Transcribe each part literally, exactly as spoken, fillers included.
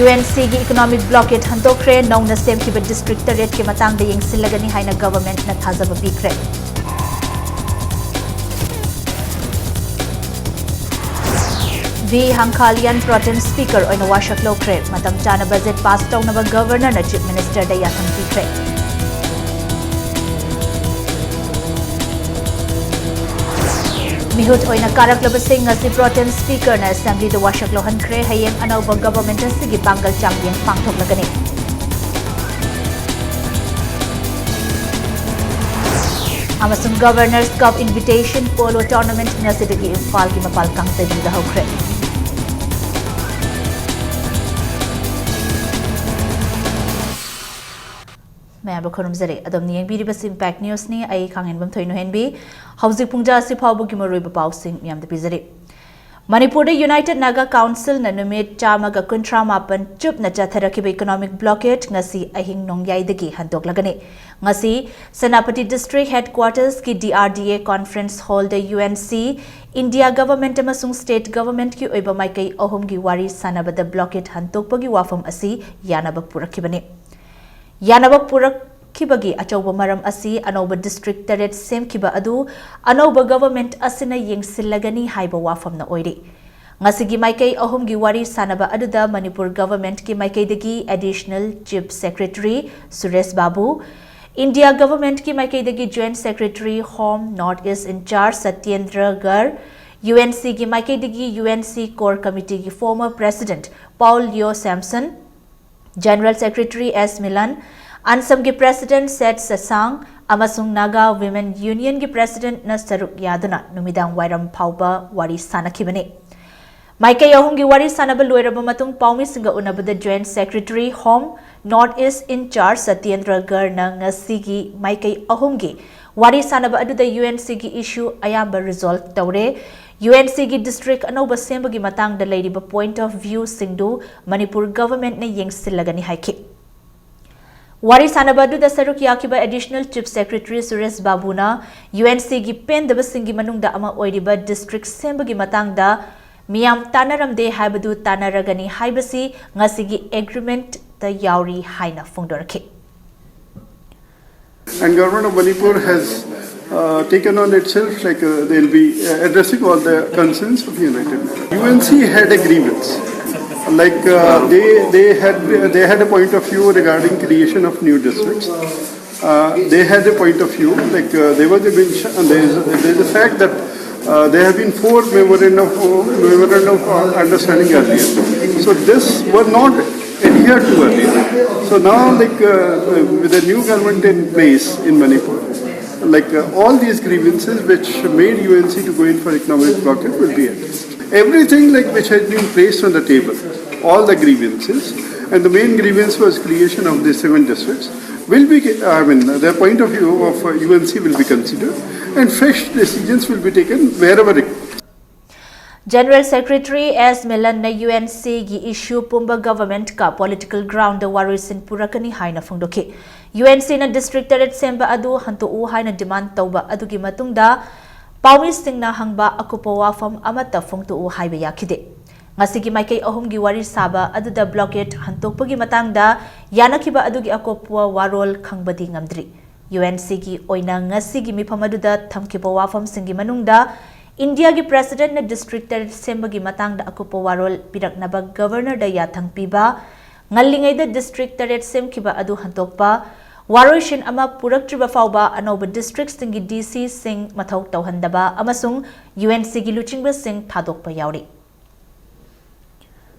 UNCꯒꯤ economic blockade ꯍꯟꯗꯣꯛꯈ꯭ꯔꯦ꯫ ꯅꯧꯅ ꯁꯦꯝꯈꯤꯕ district ꯇꯔꯦꯠꯀꯤ ꯃꯇꯥꯡꯗ ꯌꯦꯡꯁꯤꯜꯂꯒꯅꯤ ꯍꯥꯏꯅ governmentꯅ ꯊꯥꯖꯕ ꯄꯤꯈ꯭ꯔꯦ꯫ V ꯍꯪꯈꯥꯂꯤꯌꯥꯟ pro tem speaker ꯑꯣꯏꯅ ꯋꯥꯁꯛ ꯂꯧꯈ꯭ꯔꯦ꯫ ꯃꯇꯝ ꯆꯥꯅ budget pass ꯇꯧꯅꯕ governorꯅ chief ministerꯗ ꯌꯥꯊꯪ ꯄꯤꯈ꯭ꯔꯦ꯫ ꯃꯤꯍꯨꯠ ꯑꯣꯏꯅ ꯀꯥꯔꯛꯂꯕꯁꯤꯡ ꯉꯁꯤ pro tem speakerꯅ assemblyꯗ ꯋꯥꯁꯛ ꯂꯧꯍꯟꯈ꯭ꯔꯦ꯫ ꯍꯌꯦꯡ ꯑꯅꯧꯕ government ꯑꯁꯤꯒꯤ ꯄꯥꯡꯒꯜ ꯆꯥꯡꯌꯦꯡ ꯄꯥꯡꯊꯣꯛꯂꯒꯅꯤ꯫ ꯑꯃꯁꯨꯡ Governors Cup Invitation Polo Tournament ꯉꯁꯤꯗꯒꯤ ꯏꯝꯐꯥꯜꯒꯤ ꯃꯄꯥꯜ ꯀꯥꯡꯖꯩꯕꯨꯡꯗ ꯍꯧꯈ꯭ꯔꯦ꯫ ꯃꯌꯥꯝꯕꯨ ꯈꯨꯔꯨꯝꯖꯔꯤ꯫ ꯑꯗꯣꯝꯅ ꯌꯦꯡꯕꯤꯔꯤꯕꯁꯤ Impact Newsꯅꯤ꯫ ꯑꯩ ꯈꯥꯡꯍꯦꯟꯕꯝ ꯊꯣꯏꯅꯨꯍꯦꯟꯕꯤ꯫ ꯍꯧꯖꯤꯛ ꯄꯨꯡꯖꯥ ꯑꯁꯤ ꯐꯥꯎꯕꯒꯤ ꯃꯔꯨꯑꯣꯏꯕ ꯄꯥꯎꯁꯤꯡ ꯃꯌꯥꯝꯗ ꯄꯤꯖꯔꯤ꯫ ꯃꯅꯤꯄꯨꯔꯗ United Naga Councilꯅ ꯅꯨꯃꯤꯠ ꯆꯥꯝꯃꯒ ꯀꯨꯟꯊ꯭ꯔꯥ ꯃꯥꯄꯟ ꯆꯨꯞꯅ ꯆꯠꯊꯔꯛꯈꯤꯕ economic blockade ꯉꯁꯤ ꯑꯍꯤꯡ ꯅꯣꯡꯌꯥꯏꯗꯒꯤ ꯍꯟꯗꯣꯛꯂꯒꯅꯤ꯫ ꯉꯁꯤ Senapati district headquartersꯀꯤ DRDA conference hallꯗ UNC, India government ꯑꯃꯁꯨꯡ state governmentꯀꯤ ꯑꯣꯏꯕ ꯃꯥꯏꯀꯩ ꯑꯍꯨꯝꯒꯤ ꯋꯥꯔꯤ ꯁꯥꯟꯅꯕꯗ blockade ꯍꯟꯗꯣꯛꯄꯒꯤ ꯋꯥꯐꯝ ꯑꯁꯤ ꯌꯥꯅꯕ ꯄꯨꯔꯛꯈꯤꯕꯅꯤ꯫ ꯌꯥꯅꯕ ꯄꯨꯔꯛꯈꯤꯕꯒꯤ ꯑꯆꯧꯕ ꯃꯔꯝ ꯑꯁꯤ ꯑꯅꯧꯕ district ꯇꯔꯦꯠ ꯁꯦꯝꯈꯤꯕ ꯑꯗꯨ ꯑꯅꯧꯕ government ꯑꯁꯤꯅ ꯌꯦꯡꯁꯤꯜꯂꯒꯅꯤ ꯍꯥꯏꯕ ꯋꯥꯐꯝꯅ ꯑꯣꯏꯔꯤ꯫ ꯉꯁꯤꯒꯤ ꯃꯥꯏꯀꯩ ꯑꯍꯨꯝꯒꯤ ꯋꯥꯔꯤ ꯁꯥꯟꯅꯕ ꯑꯗꯨꯗ ꯃꯅꯤꯄꯨꯔ governmentꯀꯤ ꯃꯥꯏꯀꯩꯗꯒꯤ additional chief secretary ꯁꯨꯔꯦꯁ ꯕꯥꯕꯨ, India governmentꯀꯤ ꯃꯥꯏꯀꯩꯗꯒꯤ joint secretary home North East in charge Satyendra ꯒꯔ, UNCꯒꯤ ꯃꯥꯏꯀꯩꯗꯒꯤ UNC core committeeꯒꯤ former president Paul Leo Samson, General Secretary S Milan, ANSAMꯒꯤ president Seth Sesang ꯑꯃꯁꯨꯡ Naga Women Unionꯒꯤ presidentꯅ ꯁꯔꯨꯛ ꯌꯥꯗꯨꯅ ꯅꯨꯃꯤꯗꯥꯡ ꯋꯥꯏꯔꯝ ꯐꯥꯎꯕ ꯋꯥꯔꯤ ꯁꯥꯅꯈꯤꯕꯅꯤ꯫ ꯃꯥꯏꯀꯩ ꯑꯍꯨꯝꯒꯤ ꯋꯥꯔꯤ ꯁꯥꯅꯕ ꯂꯣꯏꯔꯕ ꯃꯇꯨꯡ ꯄꯥꯎꯃꯤꯁꯤꯡꯒ ꯎꯅꯕꯗ joint secretary home North East in charge Satyendra ꯒꯔꯅ ꯉꯁꯤꯒꯤ ꯃꯥꯏꯀꯩ ꯑꯍꯨꯝꯒꯤ ꯋꯥꯔꯤ ꯁꯥꯅꯕ ꯑꯗꯨꯗ UNCꯒꯤ issue ꯑꯌꯥꯝꯕ resolve ꯇꯧꯔꯦ꯫ UNCꯒꯤ district ꯑꯅꯧꯕ ꯁꯦꯝꯕꯒꯤ ꯃꯇꯥꯡꯗ ꯂꯩꯔꯤꯕ point of viewꯁꯤꯡꯗꯨ ꯃꯅꯤꯄꯨꯔ governmentꯅ ꯌꯦꯡꯁꯤꯜꯂꯒꯅꯤ ꯍꯥꯏꯈꯤ꯫ ꯋꯥꯔꯤ ꯁꯥꯅꯕ ꯑꯗꯨꯗ ꯁꯔꯨꯛ ꯌꯥꯈꯤꯕ additional chief secretary ꯁꯨꯔꯦꯁ ꯕꯥꯕꯨꯅ UNCꯒꯤ ꯄꯦꯟꯗꯕꯁꯤꯡꯒꯤ ꯃꯅꯨꯡꯗ ꯑꯃ ꯑꯣꯏꯔꯤꯕ district ꯁꯦꯝꯕꯒꯤ ꯃꯇꯥꯡꯗ ꯃꯤꯌꯥꯝ ꯇꯥꯟꯅꯔꯝꯗꯦ ꯍꯥꯏꯕꯗꯨ ꯇꯥꯟꯅꯔꯒꯅꯤ ꯍꯥꯏꯕꯁꯤ ꯉꯁꯤꯒꯤ ꯑꯦꯒ꯭ꯔꯤꯃꯦꯟꯠꯇ ꯌꯥꯎꯔꯤ ꯍꯥꯏꯅ ꯐꯣꯡꯗꯣꯔꯛꯈꯤ꯫ And Government of Manipur has uh, taken on itself, like uh, they'll be uh, addressing all the concerns of the United Nations. U N C had a grievance, like uh, they they had they had a point of view regarding creation of new districts. Uh, they had a point of view, like uh, there was a mention, and there is a, there is a fact that uh, there have been four memorandum of, memorandum of understanding earlier. So this was not adhered to earlier. So now, like uh, with the new government in place in Manipur, like uh, all these grievances which made U N C to go in for economic blockade will be addressed. Everything like which has been placed on the table, all the grievances, and the main grievance was creation of the seven districts, will be, I mean, the point of view of uh, U N C will be considered, and fresh decisions will be taken wherever required. General Secretary S Milanꯅ U N Cꯒꯤ issue ꯄꯨꯝꯕ governmentꯀ political groundꯗ ꯋꯥꯔꯣꯏꯁꯤꯟ ꯄꯨꯔꯛꯀꯅꯤ ꯍꯥꯏꯅ ꯐꯣꯡꯗꯣꯛꯈꯤ꯫ U N Cꯅ district ꯇꯔꯦꯠ ꯁꯦꯝꯕ ꯑꯗꯨ ꯍꯟꯇꯣꯛꯎ ꯍꯥꯏꯅ demand ꯇꯧꯕ ꯑꯗꯨꯒꯤ ꯃꯇꯨꯡꯗ ꯄꯥꯎꯃꯤꯁꯤꯡꯅ ꯍꯪꯕ ꯑꯀꯨꯞꯄ ꯋꯥꯐꯝ ꯑꯃꯠꯇ ꯐꯣꯡꯗꯣꯛꯎ ꯍꯥꯏꯕ ꯌꯥꯈꯤꯗꯦ꯫ ꯉꯁꯤꯒꯤ ꯃꯥꯏꯀꯩ ꯑꯍꯨꯝꯒꯤ ꯋꯥꯔꯤ ꯁꯥꯕ ꯑꯗꯨꯗ blockade ꯍꯟꯇꯣꯛꯄꯒꯤ ꯃꯇꯥꯡꯗ ꯌꯥꯅꯈꯤꯕ ꯑꯗꯨꯒꯤ ꯑꯀꯨꯞꯄ ꯋꯥꯔꯣꯜ ꯈꯪꯕꯗꯤ ꯉꯝꯗ꯭ꯔꯤ꯫ U N Cꯒꯤ ꯑꯣꯏꯅ ꯉꯁꯤꯒꯤ ꯃꯤꯐꯝ ꯑꯗꯨꯗ ꯊꯝꯈꯤꯕ ꯋꯥꯐꯝꯁꯤꯡꯒꯤ ꯃꯅꯨꯡꯗ Indiaꯒꯤ Presidentꯅ district ꯇꯔꯦꯠ ꯁꯦꯝꯕꯒꯤ ꯃꯇꯥꯡꯗ ꯑꯀꯨꯞꯄ ꯋꯥꯔꯣꯜ ꯄꯤꯔꯛꯅꯕ Governorꯗ ꯌꯥꯊꯪ ꯄꯤꯕ, ꯉꯜꯂꯤꯉꯩꯗ district ꯇꯔꯦꯠ ꯁꯦꯝꯈꯤꯕ ꯑꯗꯨ ꯍꯟꯗꯣꯛꯄ, ꯋꯥꯔꯣꯏꯁꯤꯟ ꯑꯃ ꯄꯨꯔꯛꯇ꯭ꯔꯤꯕ ꯐꯥꯎꯕ ꯑꯅꯧꯕ districtꯁꯤꯡꯒꯤ DCꯁꯤꯡ ꯃꯊꯧ ꯇꯧꯍꯟꯗꯕ ꯑꯃꯁꯨꯡ U N Cꯒꯤ ꯂꯨꯆꯤꯡꯕꯁꯤꯡ ꯊꯥꯗꯣꯛꯄ ꯌꯥꯎꯔꯤ꯫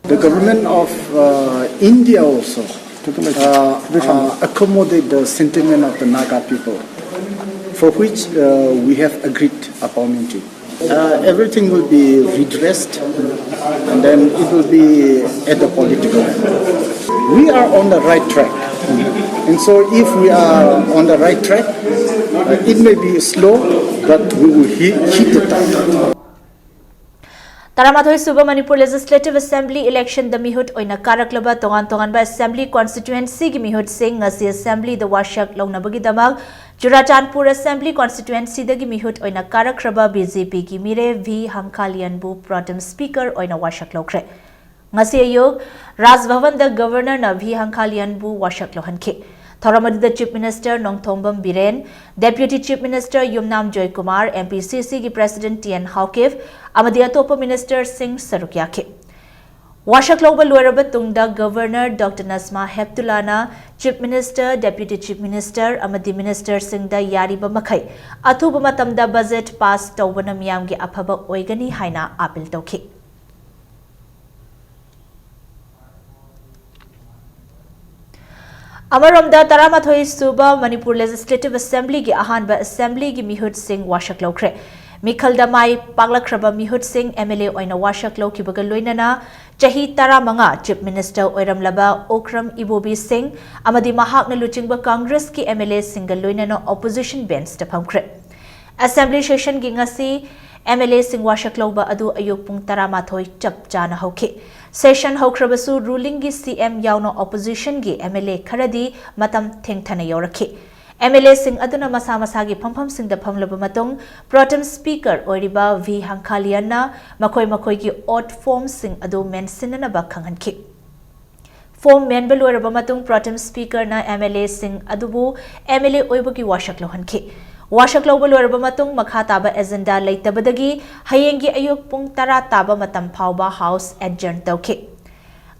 The government of uh, India also uh, uh, accommodate the sentiment of the Naga people, for which uh, we have agreed upon in June. Uh, everything will be redressed and then it will be at the political level. We are on the right track. And so if we are on the right track, uh, it may be slow, but we will hit, hit the target. ꯇꯔꯥꯃꯥꯊꯣꯏ ꯁꯨꯕ Manipur Legislative Assembly electionꯗ ꯃꯤꯍꯨꯠ ꯑꯣꯏꯅ ꯀꯥꯔꯛꯂꯕ ꯇꯣꯉꯥꯟ ꯇꯣꯉꯥꯟꯕ assembly constituencyꯒꯤ ꯃꯤꯍꯨꯠꯁꯤꯡ ꯉꯁꯤ assemblyꯗ ꯋꯥꯁꯛ ꯂꯧꯅꯕꯒꯤꯗꯃꯛ Churachandpur Assembly Constituencyꯗꯒꯤ ꯃꯤꯍꯨꯠ ꯑꯣꯏꯅ ꯀꯥꯔꯛꯈ꯭ꯔꯕ BJPꯒꯤ ꯃꯤꯔꯦꯞ V ꯍꯪꯈꯥꯂꯤꯌꯟꯕꯨ Pro Tem Speaker ꯑꯣꯏꯅ ꯋꯥꯁꯛ ꯂꯧꯈ꯭ꯔꯦ꯫ ꯉꯁꯤ ꯑꯌꯨꯛ ꯔꯥꯖ ꯚꯕꯟꯗ Governorꯅ V ꯍꯪꯈꯥꯂꯤꯌꯟꯕꯨ ꯋꯥꯁꯛ ꯂꯧꯍꯟꯈꯤ꯫ ꯊꯧꯔꯝ ꯑꯗꯨꯗ Chief Minister Nongthombam Biren, Deputy Chief Minister ꯌꯨꯝꯅꯥꯝ Joykumar, MPCCꯒꯤ President T N Haokip ꯑꯃꯗꯤ ꯑꯇꯣꯞꯄ ministerꯁꯤꯡ ꯁꯔꯨꯛ ꯌꯥꯈꯤ꯫ ꯋꯥꯁꯛ ꯂꯧꯕ ꯂꯣꯏꯔꯕ ꯇꯨꯡꯗ Governor Doctor ꯅꯁꯃꯥ ꯍꯦꯞꯇꯨꯂꯥꯅ Chief Minister, Deputy Chief Minister ꯑꯃꯗꯤ ministerꯁꯤꯡꯗ ꯌꯥꯔꯤꯕ ꯃꯈꯩ ꯑꯊꯨꯕ ꯃꯇꯝꯗ budget pass ꯇꯧꯕꯅ ꯃꯤꯌꯥꯝꯒꯤ ꯑꯐꯕ ꯑꯣꯏꯒꯅꯤ ꯍꯥꯏꯅ appeal ꯇꯧꯈꯤ꯫ ꯑꯃꯔꯣꯝꯗ, ꯇꯔꯥꯃꯥꯊꯣꯏ ꯁꯨꯕ ꯃꯅꯤꯄꯨꯔ Legislative Assemblyꯒꯤ ꯑꯍꯥꯟꯕ Assemblyꯒꯤ ꯃꯤꯍꯨꯠꯁꯤꯡ ꯋꯥꯁꯛ ꯂꯧꯈ꯭ꯔꯦ꯫ ꯃꯤꯈꯜꯗ ꯃꯥꯏ ꯄꯥꯛꯂꯛꯈ꯭ꯔꯕ ꯃꯤꯍꯨꯠꯁꯤꯡ MLA ꯑꯣꯏꯅ ꯋꯥꯁꯛ ꯂꯧꯈꯤꯕꯒ ꯂꯣꯏꯅꯅ ꯆꯍꯤ ꯇꯔꯥꯃꯉꯥ Chief Minister ꯑꯣꯏꯔꯝꯂꯕ ꯑꯣꯀ꯭ꯔꯝ ꯏꯕꯣꯕꯤ ꯁꯤꯡ ꯑꯃꯗꯤ ꯃꯍꯥꯛꯅ ꯂꯨꯆꯤꯡꯕ Congressꯀꯤ MLAꯁꯤꯡꯒ ꯂꯣꯏꯅꯅ opposition benchꯇ ꯐꯝꯈ꯭ꯔꯦ꯫ Assembly sessionꯒꯤ ꯉꯁꯤ MLAꯁꯤꯡ ꯋꯥꯁꯛ ꯂꯧꯕ ꯑꯗꯨ ꯑꯌꯨꯛ ꯄꯨꯡ ꯇꯔꯥꯃꯥꯊꯣꯏ ꯆꯞ ꯆꯥꯅ ꯍꯧꯈꯤ꯫ Session ꯍꯧꯈ꯭ꯔꯕꯁꯨ rulingꯒꯤ CM ꯌꯥꯎꯅ oppositionꯒꯤ MLA ꯈꯔꯗꯤ ꯃꯇꯝ ꯊꯦꯡꯊꯅ ꯌꯧꯔꯛꯈꯤ꯫ MLAꯁꯤꯡ ꯑꯗꯨꯅ ꯃꯁꯥ ꯃꯁꯥꯒꯤ ꯐꯝꯐꯝꯁꯤꯡꯗ ꯐꯝꯂꯕ ꯃꯇꯨꯡ Pro Tem Speaker ꯑꯣꯏꯔꯤꯕ V ꯍꯪꯈꯥꯂꯤꯌꯟꯅ ꯃꯈꯣꯏ ꯃꯈꯣꯏꯒꯤ oath formꯁꯤꯡ ꯑꯗꯨ ꯃꯦꯟꯁꯤꯟꯅꯅꯕ ꯈꯪꯍꯟꯈꯤ꯫ Form ꯃꯦꯟꯕ ꯂꯣꯏꯔꯕ ꯃꯇꯨꯡ Pro Tem Speakerꯅ MLAꯁꯤꯡ ꯑꯗꯨꯕꯨ MLA ꯑꯣꯏꯕꯒꯤ ꯋꯥꯁꯛ ꯂꯧꯍꯟꯈꯤ꯫ ꯋꯥꯁꯛ ꯂꯧꯕ ꯂꯣꯏꯔꯕ ꯃꯇꯨꯡ ꯃꯈꯥ ꯇꯥꯕ agenda ꯂꯩꯇꯕꯗꯒꯤ ꯍꯌꯦꯡꯒꯤ ꯑꯌꯨꯛ ꯄꯨꯡ ꯇꯔꯥ ꯇꯥꯕ ꯃꯇꯝ ꯐꯥꯎꯕ House adjourn ꯇꯧꯈꯤ꯫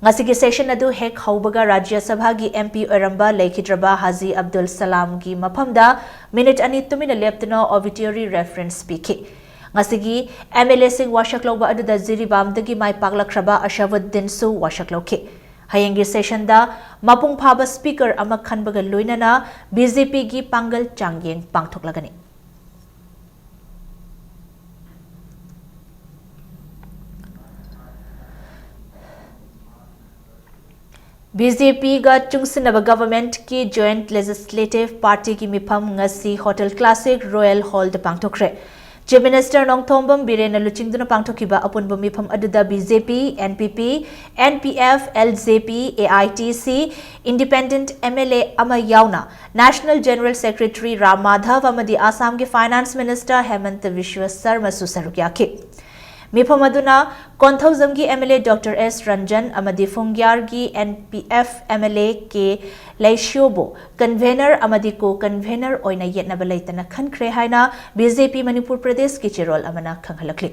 ꯉꯁꯤꯒꯤ session ꯑꯗꯨ ꯍꯦꯛ ꯍꯧꯕꯒ ꯔꯥꯖ꯭ꯌ ꯁꯚꯥꯒꯤ MP ꯑꯣꯏꯔꯝꯕ ꯂꯩꯈꯤꯗ꯭ꯔꯕ ꯍꯥꯖꯤ ꯑꯕꯗꯨꯜ ꯁꯂꯥꯝꯒꯤ ꯃꯐꯝꯗ minute ꯑꯅꯤ ꯇꯨꯃꯤꯟꯅ ꯂꯦꯞꯇꯨꯅ obituary reference ꯄꯤꯈꯤ꯫ ꯉꯁꯤꯒꯤ MLAꯁꯤꯡ ꯋꯥꯁꯛ ꯂꯧꯕ ꯑꯗꯨꯗ ꯖꯤꯔꯤꯕꯥꯝꯗꯒꯤ ꯃꯥꯏ ꯄꯥꯛꯂꯛꯈ꯭ꯔꯕ ꯑꯁꯥꯕꯨꯗꯗꯤꯟꯁꯨ ꯋꯥꯁꯛ ꯂꯧꯈꯤ꯫ ꯍꯌꯦꯡꯒꯤ sessionꯗ ꯃꯄꯨꯡ ꯐꯥꯕ speaker ꯑꯃ ꯈꯟꯕꯒ ꯂꯣꯏꯅꯅ BJPꯒꯤ ꯄꯥꯡꯒꯜ ꯆꯥꯡꯌꯦꯡ ꯄꯥꯡꯊꯣꯛꯂꯒꯅꯤ꯫ BJPꯒ ꯆꯨꯡꯁꯤꯟꯅꯕ governmentꯀꯤ Joint Legislative Partyꯒꯤ ꯃꯤꯐꯝ ꯉꯁꯤ Hotel Classic Royal Hallꯗ ꯄꯥꯡꯊꯣꯛꯈ꯭ꯔꯦ꯫ Chief Minister Nongthombam ꯕꯤꯔꯦꯟꯅ ꯂꯨꯆꯤꯡꯗꯨꯅ ꯄꯥꯡꯊꯣꯛꯈꯤꯕ ꯑꯄꯨꯟꯕ ꯃꯤꯐꯝ ꯑꯗꯨꯗ BJP, NPP, NPF, LJP, AITC, Independent MLA ꯑꯃ ꯌꯥꯎꯅ National General Secretary Ram Madhab ꯑꯃꯗꯤ ꯑꯁꯥꯝꯒꯤ Finance Minister ꯍꯦꯃꯟꯇ ꯕꯤꯁ꯭ꯋ ꯁꯔꯃꯁꯨ ꯁꯔꯨꯛ ꯌꯥꯈꯤ꯫ ꯃꯤꯐꯝ ꯑꯗꯨꯅ ꯀꯣꯟꯊꯧꯖꯝꯒꯤ MLA Doctor S ꯔꯟꯖꯟ ꯑꯃꯗꯤ ꯐꯨꯡꯒ꯭ꯌꯥꯔꯒꯤ NPF MLA ꯀꯦ ꯂꯩꯁ꯭ꯌꯣꯕꯨ convener ꯑꯃꯗꯤ co-convener ꯑꯣꯏꯅ ꯌꯦꯠꯅꯕ ꯂꯩꯇꯅ ꯈꯟꯈ꯭ꯔꯦ ꯍꯥꯏꯅ BJP ꯃꯅꯤꯄꯨꯔ ꯄ꯭ꯔꯗꯦꯁꯀꯤ ꯆꯦꯔꯣꯜ ꯑꯃꯅ ꯈꯪꯍꯜꯂꯛꯂꯤ꯫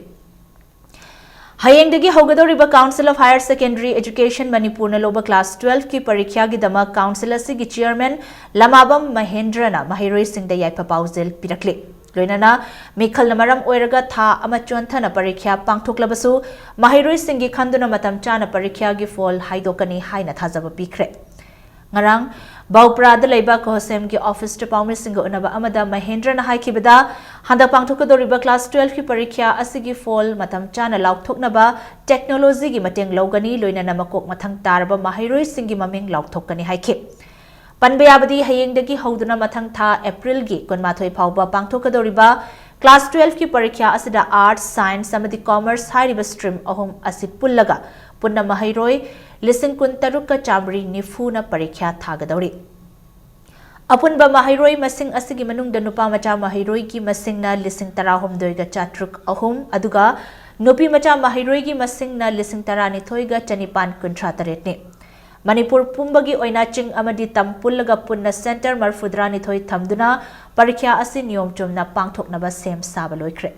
ꯍꯌꯦꯡꯗꯒꯤ ꯍꯧꯒꯗꯧꯔꯤꯕ Council of Higher Secondary Education ꯃꯅꯤꯄꯨꯔꯅ ꯂꯧꯕ class twelve ꯀꯤ ꯄꯔꯤꯈ꯭ꯌꯥꯒꯤꯗꯃꯛ council ꯑꯁꯤꯒꯤ chairman ꯂꯃꯥꯕꯝ ꯃꯍꯦꯟꯗ꯭ꯔꯅ ꯃꯍꯩꯔꯣꯏꯁꯤꯡꯗ ꯌꯥꯏꯐ ꯄꯥꯎꯖꯦꯜ ꯄꯤꯔꯛꯂꯤ꯫ ꯂꯣꯏꯅꯅ ꯃꯤꯈꯜꯅ ꯃꯔꯝ ꯑꯣꯏꯔꯒ ꯊꯥ ꯑꯃ ꯆꯣꯟꯊꯅ ꯄꯔꯤꯈ꯭ꯌꯥ ꯄꯥꯡꯊꯣꯛꯂꯕꯁꯨ ꯃꯍꯩꯔꯣꯏꯁꯤꯡꯒꯤ ꯈꯟꯗꯨꯅ ꯃꯇꯝ ꯆꯥꯅ ꯄꯔꯤꯈ꯭ꯌꯥꯒꯤ ꯐꯣꯜ ꯍꯥꯏꯗꯣꯛꯀꯅꯤ ꯍꯥꯏꯅ ꯊꯥꯖꯕ ꯄꯤꯈ꯭ꯔꯦ꯫ ꯉꯔꯥꯡ ꯕꯥꯎꯄ꯭ꯔꯥꯗ ꯂꯩꯕ ꯀꯣꯍꯣꯁꯦꯝꯒꯤ ꯑꯣꯐꯤꯁꯇ ꯄꯥꯎꯃꯤꯁꯤꯡꯒ ꯎꯅꯕ ꯑꯃꯗ ꯃꯍꯦꯟꯗ꯭ꯔꯅ ꯍꯥꯏꯈꯤꯕꯗ, ꯍꯟꯗꯛ ꯄꯥꯡꯊꯣꯛꯀꯗꯧꯔꯤꯕ class twelve ꯀꯤ ꯄꯔꯤꯈ꯭ꯌꯥ ꯑꯁꯤꯒꯤ ꯐꯣꯜ ꯃꯇꯝ ꯆꯥꯅ ꯂꯥꯎꯊꯣꯛꯅꯕ technology ꯒꯤ ꯃꯇꯦꯡ ꯂꯧꯒꯅꯤ, ꯂꯣꯏꯅꯅ ꯃꯀꯣꯛ ꯃꯊꯪ ꯇꯥꯔꯕ ꯃꯍꯩꯔꯣꯏꯁꯤꯡꯒꯤ ꯃꯃꯤꯡ ꯂꯥꯎꯊꯣꯛꯀꯅꯤ ꯍꯥꯏꯈꯤ꯫ ꯄꯟꯕ ꯌꯥꯕꯗꯤ, ꯍꯌꯦꯡꯗꯒꯤ ꯍꯧꯗꯨꯅ ꯃꯊꯪ ꯊꯥ April ꯒꯤ ꯀꯨꯟꯃꯥꯊꯣꯏ ꯐꯥꯎꯕ ꯄꯥꯡꯊꯣꯛꯀꯗꯧꯔꯤꯕ class twelve ꯀꯤ ꯄꯔꯤꯈ꯭ꯌꯥ ꯑꯁꯤꯗ Arts, Science ꯑꯃꯗꯤ Commerce ꯍꯥꯏꯔꯤꯕ stream ꯑꯍꯨꯝ ꯑꯁꯤ ꯄꯨꯜꯂꯒ ꯄꯨꯟꯅ ꯃꯍꯩꯔꯣꯏ ꯂꯤꯁꯤꯡ ꯀꯨꯟꯇꯔꯨꯛꯀ ꯆꯥꯃꯔꯤ ꯅꯤꯐꯨꯅ ꯄꯔꯤꯈ꯭ꯌꯥ ꯊꯥꯒꯗꯧꯔꯤ꯫ ꯑꯄꯨꯟꯕ ꯃꯍꯩꯔꯣꯏ ꯃꯁꯤꯡ ꯑꯁꯤꯒꯤ ꯃꯅꯨꯡꯗ ꯅꯨꯄꯥ ꯃꯆꯥ ꯃꯍꯩꯔꯣꯏꯒꯤ ꯃꯁꯤꯡꯅ ꯂꯤꯁꯤꯡ ꯇꯔꯥꯍꯨꯝꯗꯣꯏꯒ ꯆꯥꯇ꯭ꯔꯨꯛ ꯑꯍꯨꯝ, ꯑꯗꯨꯒ ꯅꯨꯄꯤ ꯃꯆꯥ ꯃꯍꯩꯔꯣꯏꯒꯤ ꯃꯁꯤꯡꯅ ꯂꯤꯁꯤꯡ ꯇꯔꯥꯅꯤꯊꯣꯏꯒ ꯆꯅꯤꯄꯥꯟ ꯀꯨꯟꯊ꯭ꯔꯥ ꯇꯔꯦꯠꯅꯤ꯫ ꯃꯅꯤꯄꯨꯔ ꯄꯨꯝꯕꯒꯤ ꯑꯣꯏꯅ ꯆꯤꯡ ꯑꯃꯗꯤ ꯇꯝ ꯄꯨꯜꯂꯒ ꯄꯨꯟꯅ centre ꯃꯔꯐꯨꯇꯔꯥꯅꯤꯊꯣꯏ ꯊꯝꯗꯨꯅ ꯄꯔꯤꯈ꯭ꯌꯥ ꯑꯁꯤ ꯅꯤꯌꯣꯝ ꯆꯨꯝꯅ ꯄꯥꯡꯊꯣꯛꯅꯕ ꯁꯦꯝ ꯁꯥꯕ ꯂꯣꯏꯈ꯭ꯔꯦ꯫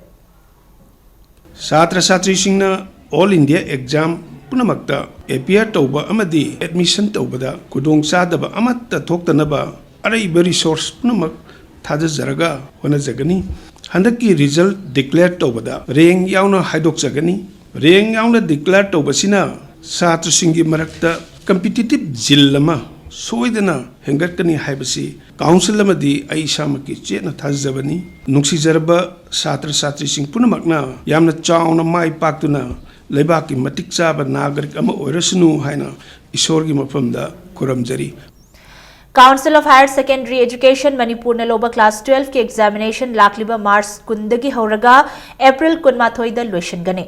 ꯁꯥꯇ꯭ꯔ ꯁꯥꯇ꯭ꯔꯤꯁꯤꯡꯅ All India Exam ꯄꯨꯝꯅꯃꯛꯇ appear ꯇꯧꯕ ꯑꯃꯗꯤ admission ꯇꯧꯕꯗ ꯈꯨꯗꯣꯡꯆꯥꯗꯕ ꯑꯃꯠꯇ ꯊꯣꯛꯇꯅꯕ ꯑꯔꯩꯕ resource ꯄꯨꯝꯅꯃꯛ ꯊꯥꯗꯖꯔꯒ ꯍꯣꯠꯅꯖꯒꯅꯤ꯫ ꯍꯟꯗꯛꯀꯤ result declare ꯇꯧꯕꯗ rank ꯌꯥꯎꯅ ꯍꯥꯏꯗꯣꯛꯆꯒꯅꯤ꯫ Rank ꯌꯥꯎꯅ declare ꯇꯧꯕꯁꯤꯅ ꯁꯥꯇ꯭ꯔꯁꯤꯡꯒꯤ ꯃꯔꯛꯇ competitive zeal ꯑꯃ ꯁꯣꯏꯗꯅ ꯍꯦꯟꯒꯠꯀꯅꯤ ꯍꯥꯏꯕꯁꯤ council ꯑꯃꯗꯤ ꯑꯩ ꯏꯁꯥꯃꯛꯀꯤ ꯆꯦꯠꯅ ꯊꯥꯖꯖꯕꯅꯤ꯫ ꯅꯨꯡꯁꯤꯖꯔꯕ ꯁꯥꯇ꯭ꯔ ꯁꯥꯇ꯭ꯔꯤꯁꯤꯡ ꯄꯨꯝꯅꯃꯛꯅ ꯌꯥꯝꯅ ꯆꯥꯎꯅ ꯃꯥꯏ ꯄꯥꯛꯇꯨꯅ ꯂꯩꯕꯥꯛꯀꯤ ꯃꯇꯤꯛ ꯆꯥꯕ ꯅꯥꯒꯔꯤꯛ ꯑꯃ ꯑꯣꯏꯔꯁꯅꯨ ꯍꯥꯏꯅ ꯏꯁꯣꯔꯒꯤ ꯃꯐꯝꯗ ꯈꯨꯔꯨꯝꯖꯔꯤ꯫ Council of Higher Secondary Education ꯃꯅꯤꯄꯨꯔꯅ ꯂꯧꯕ class twelve ꯀꯤ examination ꯂꯥꯛꯂꯤꯕ March ꯀꯨꯟꯗꯒꯤ ꯍꯧꯔꯒ April ꯀꯨꯟꯃꯥꯊꯣꯏꯗ ꯂꯣꯏꯁꯤꯟꯒꯅꯤ꯫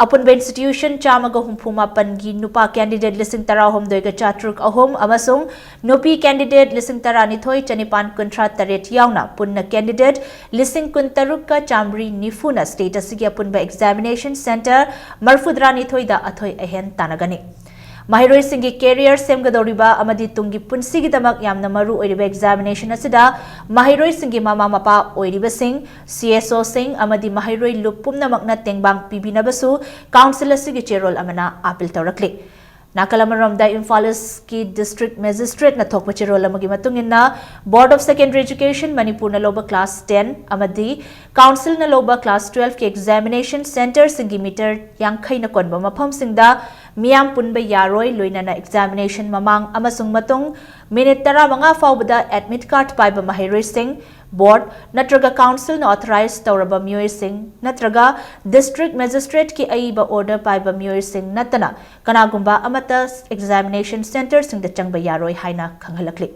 ꯑꯄꯨꯟꯕ institution ꯆꯥꯝꯃꯒ ꯍꯨꯝꯐꯨ ꯃꯥꯄꯟꯒꯤ ꯅꯨꯄꯥ candidate ꯂꯤꯁꯤꯡ ꯇꯔꯥꯍꯨꯝꯗꯣꯏꯒ ꯆꯥꯇ꯭ꯔꯨꯛ ꯑꯍꯨꯝ ꯑꯃꯁꯨꯡ ꯅꯨꯄꯤ candidate ꯂꯤꯁꯤꯡ ꯇꯔꯥꯅꯤꯊꯣꯏ ꯆꯅꯤꯄꯥꯟ ꯀꯨꯟꯊ꯭ꯔꯥ ꯇꯔꯦꯠ ꯌꯥꯎꯅ ꯄꯨꯟꯅ candidate ꯂꯤꯁꯤꯡ ꯀꯨꯟꯇꯔꯨꯛꯀ ꯆꯥꯃꯔꯤ ꯅꯤꯐꯨꯅ state ꯑꯁꯤꯒꯤ ꯑꯄꯨꯟꯕ examination centre ꯃꯔꯤꯐꯨꯇꯔꯥꯅꯤꯊꯣꯏꯗ ꯑꯊꯣꯏ ꯑꯍꯦꯟ ꯇꯥꯟꯅꯒꯅꯤ꯫ ꯃꯍꯩꯔꯣꯏꯁꯤꯡꯒꯤ career ꯁꯦꯝꯒꯗꯧꯔꯤꯕ ꯑꯃꯗꯤ ꯇꯨꯡꯒꯤ ꯄꯨꯟꯁꯤꯒꯤꯗꯃꯛ ꯌꯥꯝꯅ ꯃꯔꯨ ꯑꯣꯏꯔꯤꯕ examination ꯑꯁꯤꯗ ꯃꯍꯩꯔꯣꯏꯁꯤꯡꯒꯤ ꯃꯃꯥ ꯃꯄꯥ ꯑꯣꯏꯔꯤꯕꯁꯤꯡ, C S O ꯁꯤꯡ ꯑꯃꯗꯤ ꯃꯍꯩꯔꯣꯏ ꯂꯨꯞ ꯄꯨꯝꯅꯃꯛꯅ ꯇꯦꯡꯕꯥꯡ ꯄꯤꯕꯤꯅꯕꯁꯨ council ꯑꯁꯤꯒꯤ ꯆꯦꯔꯣꯜ ꯑꯃꯅ appeal ꯇꯧꯔꯛꯂꯤ꯫ ꯅꯥꯀꯜ ꯑꯃꯔꯣꯝꯗ ꯏꯝꯐꯥꯜ ꯏꯁꯀꯤ district magistrate ꯅ ꯊꯣꯛꯄ ꯆꯦꯔꯣꯜ ꯑꯃꯒꯤ ꯃꯇꯨꯡ ꯏꯟꯅ Board of Secondary Education ꯃꯅꯤꯄꯨꯔꯅ ꯂꯧꯕ class ten ꯑꯃꯗꯤ council ꯅ ꯂꯧꯕ class twelve ꯀꯤ examination centre ꯁꯤꯡꯒꯤ meter ꯌꯥꯡꯈꯩꯅ ꯀꯣꯟꯕ ꯃꯐꯝꯁꯤꯡꯗ ꯃꯤꯌꯥꯝ ꯄꯨꯟꯕ ꯌꯥꯔꯣꯏ, ꯂꯣꯏꯅꯅ examination ꯃꯃꯥꯡ ꯑꯃꯁꯨꯡ ꯃꯇꯨꯡ minute ꯇꯔꯥꯃꯉꯥ ꯐꯥꯎꯕꯗ admit card ꯄꯥꯏꯕ ꯃꯍꯩꯔꯣꯏꯁꯤꯡ, board ꯅꯠꯇ꯭ꯔꯒ council ꯅ authorize ꯇꯧꯔꯕ ꯃꯤꯑꯣꯏꯁꯤꯡ ꯅꯠꯇ꯭ꯔꯒ district magistrate ꯀꯤ ꯑꯏꯕ order ꯄꯥꯏꯕ ꯃꯤꯑꯣꯏꯁꯤꯡ ꯅꯠꯇꯅ ꯀꯅꯥꯒꯨꯝꯕ ꯑꯃꯠꯇ examination centre ꯁꯤꯡꯗ ꯆꯪꯕ ꯌꯥꯔꯣꯏ ꯍꯥꯏꯅ ꯈꯪꯍꯜꯂꯛꯂꯤ꯫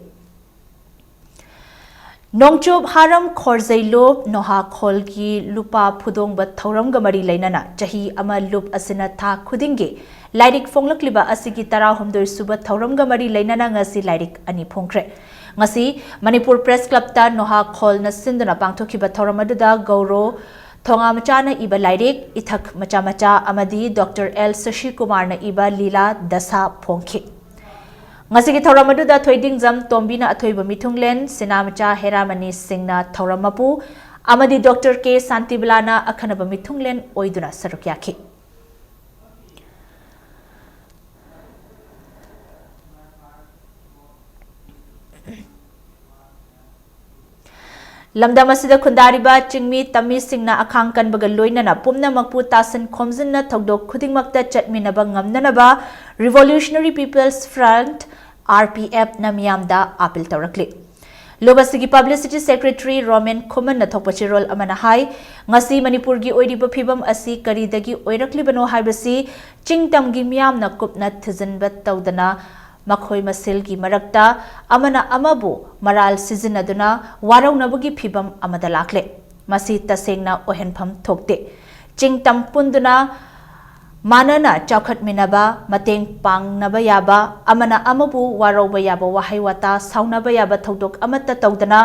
ꯅꯣꯡꯆꯨꯞ ꯍꯥꯔꯝ ꯈꯣꯔꯖꯩ ꯂꯨꯞ ꯅꯣꯍꯥ ꯈꯣꯜꯒꯤ ꯂꯨꯄꯥ ꯐꯨꯗꯣꯡꯕ ꯊꯧꯔꯝꯒ ꯃꯔꯤ ꯂꯩꯅꯅ ꯆꯍꯤ ꯑꯃ ꯂꯨꯞ ꯑꯁꯤꯅ ꯊꯥ ꯈꯨꯗꯤꯡꯒꯤ ꯂꯥꯏꯔꯤꯛ ꯐꯣꯡꯂꯛꯂꯤꯕ ꯑꯁꯤꯒꯤ ꯇꯔꯥꯍꯨꯝꯗꯣꯏ ꯁꯨꯕ ꯊꯧꯔꯝꯒ ꯃꯔꯤ ꯂꯩꯅꯅ ꯉꯁꯤ ꯂꯥꯏꯔꯤꯛ ꯑꯅꯤ ꯐꯣꯡꯈ꯭ꯔꯦ꯫ ꯉꯁꯤ ꯃꯅꯤꯄꯨꯔ Press Club ꯇ ꯅꯣꯍꯥ ꯈꯣꯜꯅ ꯁꯤꯟꯗꯨꯅ ꯄꯥꯡꯊꯣꯛꯈꯤꯕ ꯊꯧꯔꯝ ꯑꯗꯨꯗ ꯒꯧꯔꯣ ꯊꯣꯉꯥ ꯃꯆꯥꯅ ꯏꯕ ꯂꯥꯏꯔꯤꯛ ꯏꯊꯛ ꯃꯆꯥ ꯃꯆꯥ ꯑꯃꯗꯤ Doctor L ꯁꯁꯤꯀꯨꯃꯥꯔꯅ ꯏꯕ ꯂꯤꯂꯥ ꯗꯁꯥ ꯐꯣꯡꯈꯤ꯫ ꯉꯁꯤꯒꯤ ꯊꯧꯔꯝ ꯑꯗꯨꯗ ꯊꯣꯏꯗꯤꯡꯖꯝ ꯇꯣꯝꯕꯤꯅ ꯑꯊꯣꯏꯕ ꯃꯤꯊꯨꯡꯂꯦꯟ, ꯁꯤꯅꯥꯃꯆꯥ ꯍꯦꯔꯥꯃꯅꯤ ꯁꯤꯡꯅ ꯊꯧꯔꯝ ꯃꯄꯨ ꯑꯃꯗꯤ Doctor ꯀꯦ ꯁꯥꯟꯇꯤꯕꯂꯥꯅ ꯑꯈꯟꯅꯕ ꯃꯤꯊꯨꯡꯂꯦꯟ ꯑꯣꯏꯗꯨꯅ ꯁꯔꯨꯛ ꯌꯥꯈꯤ꯫ ꯂꯝꯗꯝ ꯑꯁꯤꯗ ꯈꯨꯟꯗꯥꯔꯤꯕ ꯆꯤꯡꯃꯤ ꯇꯝꯃꯤꯁꯤꯡꯅ ꯑꯈꯥꯡ ꯀꯟꯕꯒ ꯂꯣꯏꯅꯅ ꯄꯨꯝꯅꯃꯛꯄꯨ ꯇꯥꯁꯤꯟ ꯈꯣꯝꯖꯤꯟꯅ ꯊꯧꯗꯣꯛ ꯈꯨꯗꯤꯡꯃꯛꯇ ꯆꯠꯃꯤꯟꯅꯕ ꯉꯝꯅꯅꯕ Revolutionary People's Front, R P F, ꯅ ꯃꯤꯌꯥꯝꯗ appeal ꯇꯧꯔꯛꯂꯤ꯫ ꯂꯨꯞ ꯑꯁꯤꯒꯤ Publicity Secretary ꯔꯣꯃꯦꯟ ꯈꯨꯃꯟꯅ ꯊꯣꯛꯄ ꯆꯦꯔꯣꯜ ꯑꯃꯅ ꯍꯥꯏ, ꯉꯁꯤ ꯃꯅꯤꯄꯨꯔꯒꯤ ꯑꯣꯏꯔꯤꯕ ꯐꯤꯕꯝ ꯑꯁꯤ ꯀꯔꯤꯗꯒꯤ ꯑꯣꯏꯔꯛꯂꯤꯕꯅꯣ ꯍꯥꯏꯕꯁꯤ ꯆꯤꯡ ꯇꯝꯒꯤ ꯃꯤꯌꯥꯝꯅ ꯀꯨꯞꯅ ꯊꯤꯖꯤꯟꯕ ꯇꯧꯗꯅ ꯃꯈꯣꯏ ꯃꯁꯦꯜꯒꯤ ꯃꯔꯛꯇ ꯑꯃꯅ ꯑꯃꯕꯨ ꯃꯔꯥꯜ ꯁꯤꯖꯤꯟꯅꯗꯨꯅ ꯋꯥꯔꯧꯅꯕꯒꯤ ꯐꯤꯚꯝ ꯑꯃꯗ ꯂꯥꯛꯂꯦ꯫ ꯃꯁꯤ ꯇꯁꯦꯡꯅ ꯑꯣꯏꯍꯟꯐꯝ ꯊꯣꯛꯇꯦ꯫ ꯆꯤꯡꯇꯝ ꯄꯨꯟꯗꯨꯅ ꯃꯥꯟꯅꯅ ꯆꯥꯎꯈꯠꯃꯤꯟꯅꯕ, ꯃꯇꯦꯡ ꯄꯥꯡꯅꯕ ꯌꯥꯕ, ꯑꯃꯅ ꯑꯃꯕꯨ ꯋꯥꯔꯧꯕ ꯌꯥꯕ ꯋꯥꯍꯩ ꯋꯥꯇꯥ, ꯁꯥꯎꯅꯕ ꯌꯥꯕ ꯊꯧꯗꯣꯛ ꯑꯃꯠꯇ ꯇꯧꯗꯅ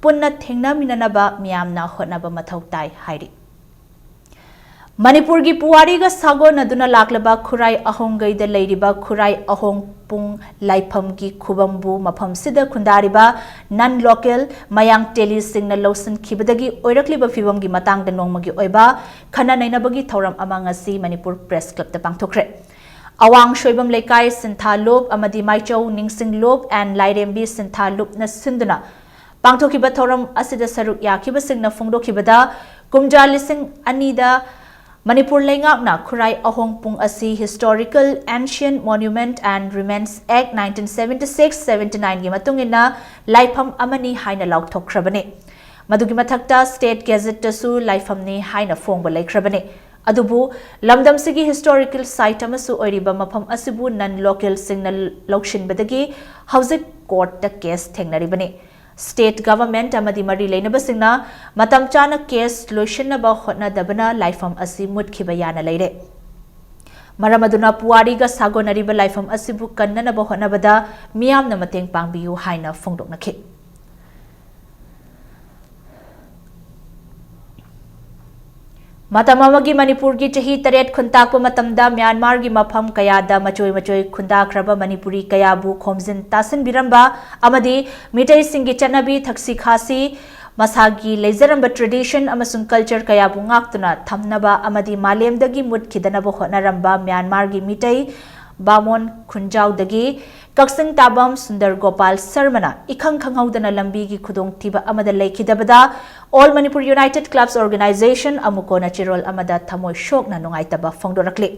ꯄꯨꯟꯅ ꯊꯦꯡꯅꯃꯤꯟꯅꯅꯕ ꯃꯤꯌꯥꯝꯅ ꯍꯣꯠꯅꯕ ꯃꯊꯧ ꯇꯥꯏ ꯍꯥꯏꯔꯤ꯫ ꯃꯅꯤꯄꯨꯔꯒꯤ ꯄꯨꯋꯥꯔꯤꯒ ꯁꯥꯒꯣꯟꯅꯗꯨꯅ ꯂꯥꯛꯂꯕ ꯈꯨꯔꯥꯏ ꯑꯍꯣꯡꯒꯩꯗ ꯂꯩꯔꯤꯕ ꯈꯨꯔꯥꯏ ꯑꯍꯣꯡ ꯄꯨꯡ ꯂꯥꯏꯐꯝꯒꯤ ꯈꯨꯕꯝꯕꯨ ꯃꯐꯝꯁꯤꯗ ꯈꯨꯟꯗꯥꯔꯤꯕ non local ꯃꯌꯥꯡ ꯇꯦꯂꯤꯁꯤꯡꯅ ꯂꯧꯁꯤꯟꯈꯤꯕꯗꯒꯤ ꯑꯣꯏꯔꯛꯂꯤꯕ ꯐꯤꯕꯝꯒꯤ ꯃꯇꯥꯡꯗ ꯅꯣꯡꯃꯒꯤ ꯑꯣꯏꯕ ꯈꯟꯅ ꯅꯩꯅꯕꯒꯤ ꯊꯧꯔꯝ ꯑꯃ ꯉꯁꯤ ꯃꯅꯤꯄꯨꯔ ꯄ꯭ꯔꯦꯁ ꯀ꯭ꯂꯕꯇ ꯄꯥꯡꯊꯣꯛꯈ꯭ꯔꯦ꯫ ꯑꯋꯥꯡ ꯁꯣꯏꯕꯝ ꯂꯩꯀꯥꯏ ꯁꯤꯟꯊꯥ ꯂꯨꯞ ꯑꯃꯗꯤ ꯃꯥꯏꯆꯧ ꯅꯤꯡꯁꯤꯡ ꯂꯨꯞ and ꯂꯥꯏꯔꯦꯝꯕꯤ ꯁꯤꯟꯊꯥ ꯂꯨꯞꯅ ꯁꯤꯟꯗꯨꯅ ꯄꯥꯡꯊꯣꯛꯈꯤꯕ ꯊꯧꯔꯝ ꯑꯁꯤꯗ ꯁꯔꯨꯛ ꯌꯥꯈꯤꯕꯁꯤꯡꯅ ꯐꯣꯡꯗꯣꯛꯈꯤꯕꯗ, ꯀꯨꯝꯖꯥ ꯂꯤꯁꯤꯡ ꯑꯅꯤꯗ ꯃꯅꯤꯄꯨꯔ ꯂꯩꯉꯥꯛꯅ ꯈꯨꯔꯥꯏ ꯑꯍꯣꯡ ꯄꯨꯡ ꯑꯁꯤ Historical Ancient Monument and Remains Act nineteen seventy six seventy nine ꯒꯤ ꯃꯇꯨꯡ ꯏꯟꯅ ꯂꯥꯏꯐꯝ ꯑꯃꯅꯤ ꯍꯥꯏꯅ ꯂꯥꯎꯊꯣꯛꯈ꯭ꯔꯕꯅꯤ꯫ ꯃꯗꯨꯒꯤ ꯃꯊꯛꯇ State Gazette ꯇꯁꯨ ꯂꯥꯏꯐꯝꯅꯤ ꯍꯥꯏꯅ ꯐꯣꯡꯕ ꯂꯩꯈ꯭ꯔꯕꯅꯤ꯫ ꯑꯗꯨꯕꯨ ꯂꯝꯗꯝꯁꯤꯒꯤ historical site ꯑꯃꯁꯨ ꯑꯣꯏꯔꯤꯕ ꯃꯐꯝ ꯑꯁꯤꯕꯨ non local ꯁꯤꯡꯅ ꯂꯧꯁꯤꯟꯕꯗꯒꯤ ꯍꯧꯖꯤꯛ ꯀꯣꯔꯠꯇ ꯀꯦꯁ ꯊꯦꯡꯅꯔꯤꯕꯅꯤ꯫ State Government ꯑꯃꯗꯤ ꯃꯔꯤ ꯂꯩꯅꯕꯁꯤꯡꯅ ꯃꯇꯝ ꯆꯥꯅ ꯀꯦꯁ ꯂꯣꯏꯁꯤꯟꯅꯕ ꯍꯣꯠꯅꯗꯕꯅ ꯂꯥꯏꯐꯝ ꯑꯁꯤ ꯃꯨꯠꯈꯤꯕ ꯌꯥꯅ ꯂꯩꯔꯦ꯫ ꯃꯔꯝ ꯑꯗꯨꯅ ꯄꯨꯋꯥꯔꯤꯒ ꯁꯥꯒꯣꯟꯅꯔꯤꯕ ꯂꯥꯏꯐꯝ ꯑꯁꯤꯕꯨ ꯀꯟꯅꯅꯕ ꯍꯣꯠꯅꯕꯗ ꯃꯤꯌꯥꯝꯅ ꯃꯇꯦꯡ ꯄꯥꯡꯕꯤꯌꯨ ꯍꯥꯏꯅ ꯐꯣꯡꯗꯣꯛꯅꯈꯤ꯫ ꯃꯇꯝ ꯑꯃꯒꯤ ꯃꯅꯤꯄꯨꯔꯒꯤ ꯆꯍꯤ ꯇꯔꯦꯠ ꯈꯨꯟꯇꯥꯛꯄ ꯃꯇꯝꯗ ꯃ꯭ꯌꯥꯟꯃꯥꯔꯒꯤ ꯃꯐꯝ ꯀꯌꯥꯗ ꯃꯆꯣꯏ ꯃꯆꯣꯏ ꯈꯨꯟꯗꯥꯈ꯭ꯔꯕ ꯃꯅꯤꯄꯨꯔꯤ ꯀꯌꯥꯕꯨ ꯈꯣꯝꯖꯤꯟ ꯇꯥꯁꯤꯟꯕꯤꯔꯝꯕ ꯑꯃꯗꯤ ꯃꯤꯇꯩꯁꯤꯡꯒꯤ ꯆꯠꯅꯕꯤ, ꯊꯛꯁꯤ ꯈꯥꯁꯤ, ꯃꯁꯥꯒꯤ ꯂꯩꯖꯔꯝꯕ tradition ꯑꯃꯁꯨꯡ culture ꯀꯌꯥꯕꯨ ꯉꯥꯛꯇꯨꯅ ꯊꯝꯅꯕ ꯑꯃꯗꯤ ꯃꯥꯂꯦꯝꯗꯒꯤ ꯃꯨꯠꯈꯤꯗꯅꯕ ꯍꯣꯠꯅꯔꯝꯕ ꯃ꯭ꯌꯥꯟꯃꯥꯔꯒꯤ ꯃꯤꯇꯩ ꯕꯥꯃꯣꯟ ꯈꯨꯟꯖꯥꯎꯗꯒꯤ ꯀꯛꯆꯤꯡ ꯇꯥꯕꯝ ꯁꯨꯟꯗꯔ ꯒꯣꯄꯥꯜ ꯁꯔꯃꯅ ꯏꯈꯪ ꯈꯪꯍꯧꯗꯅ ꯂꯝꯕꯤꯒꯤ ꯈꯨꯗꯣꯡꯊꯤꯕ ꯑꯃꯗ ꯂꯩꯈꯤꯗꯕꯗ All Manipur United Clubs Organization ꯑꯃꯨꯛ ꯀꯣꯟꯅ ꯆꯦꯔꯣꯜ ꯑꯃꯗ ꯊꯃꯣꯏ ꯁꯣꯛꯅ ꯅꯨꯡꯉꯥꯏꯇꯕ ꯐꯣꯡꯗꯣꯔꯛꯂꯤ꯫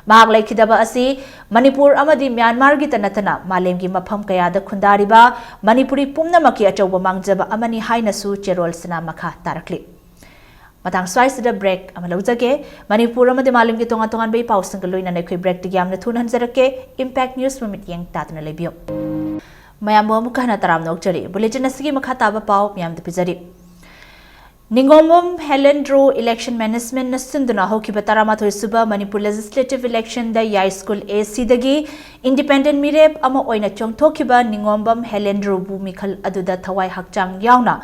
ꯃꯍꯥꯛ ꯂꯩꯈꯤꯗꯕ ꯑꯁꯤ ꯃꯅꯤꯄꯨꯔ ꯑꯃꯗꯤ ꯃ꯭ꯌꯥꯟꯃꯥꯔꯒꯤꯇ ꯅꯠꯇꯅ ꯃꯥꯂꯦꯝꯒꯤ ꯃꯐꯝ ꯀꯌꯥꯗ ꯈꯨꯟꯗꯥꯔꯤꯕ ꯃꯅꯤꯄꯨꯔꯤ ꯄꯨꯝꯅꯃꯛꯀꯤ ꯑꯆꯧꯕ ꯃꯥꯡꯖꯕ ꯑꯃꯅꯤ ꯍꯥꯏꯅꯁꯨ ꯆꯦꯔꯣꯜꯁꯤꯅ ꯃꯈꯥ ꯇꯥꯔꯛꯂꯤ꯫ ꯃꯇꯥꯡ ꯁ꯭ꯋꯥꯏꯁꯤꯗ ꯕ꯭ꯔꯦꯛ ꯑꯃ ꯂꯧꯖꯒꯦ꯫ ꯃꯅꯤꯄꯨꯔ ꯑꯃꯗꯤ ꯃꯥꯂꯦꯝꯒꯤ ꯇꯣꯉꯥꯟ ꯇꯣꯉꯥꯟꯕ ꯏ ꯄꯥꯎꯁꯤꯡꯒ ꯂꯣꯏꯅꯅ ꯑꯩꯈꯣꯏ ꯕ꯭ꯔꯦꯛꯇꯒꯤ ꯌꯥꯝꯅ ꯊꯨꯅ ꯍꯟꯖꯔꯛꯀꯦ꯫ ꯏꯝꯄꯦꯛ ꯅ꯭ꯌꯨꯁ ꯃꯃꯤꯠꯌꯦꯡ ꯇꯥꯗꯨꯅ ꯂꯩꯕꯤꯌꯨ꯫ ꯃꯌꯥꯝꯕꯨ ꯑꯃꯨꯛꯀ ꯍꯟꯅ ꯇꯔꯥꯝꯅ ꯑꯣꯛꯆꯔꯤ꯫ ꯕꯨꯂꯦꯇꯤꯟ ꯑꯁꯤꯒꯤ ꯃꯈꯥ ꯇꯥꯕ ꯄꯥꯎ ꯃꯌꯥꯝꯗ ꯄꯤꯖꯔꯤ꯫ ꯅꯤꯉꯣꯝꯕꯝ ꯍꯦꯂꯦꯟꯗ꯭ꯔꯣ ꯏꯂꯦꯛꯁꯟ ꯃꯦꯅꯦꯖꯃꯦꯟꯠꯅ ꯁꯤꯟꯗꯨꯅ ꯍꯧꯈꯤꯕ ꯇꯔꯥꯃꯥꯊꯣꯏ ꯁꯨꯕ ꯃꯅꯤꯄꯨꯔ ꯂꯦꯖꯤꯁꯂꯦꯇꯤꯚ ꯏꯂꯦꯛꯁꯟꯗ ꯌꯥꯏꯁ꯭ꯀꯨꯜ ꯑꯦ ꯁꯤꯗꯒꯤ ꯏꯟꯗꯤꯄꯦꯟꯗꯦꯟꯠ ꯃꯤꯔꯦꯞ ꯑꯃ ꯑꯣꯏꯅ ꯆꯣꯡꯊꯣꯛꯈꯤꯕ ꯅꯤꯉꯣꯝꯕꯝ ꯍꯦꯂꯦꯟꯗ꯭ꯔꯣꯕꯨ ꯃꯤꯈꯜ ꯑꯗꯨꯗ ꯊꯋꯥꯏ ꯍꯛꯆꯥꯡ ꯌꯥꯎꯅ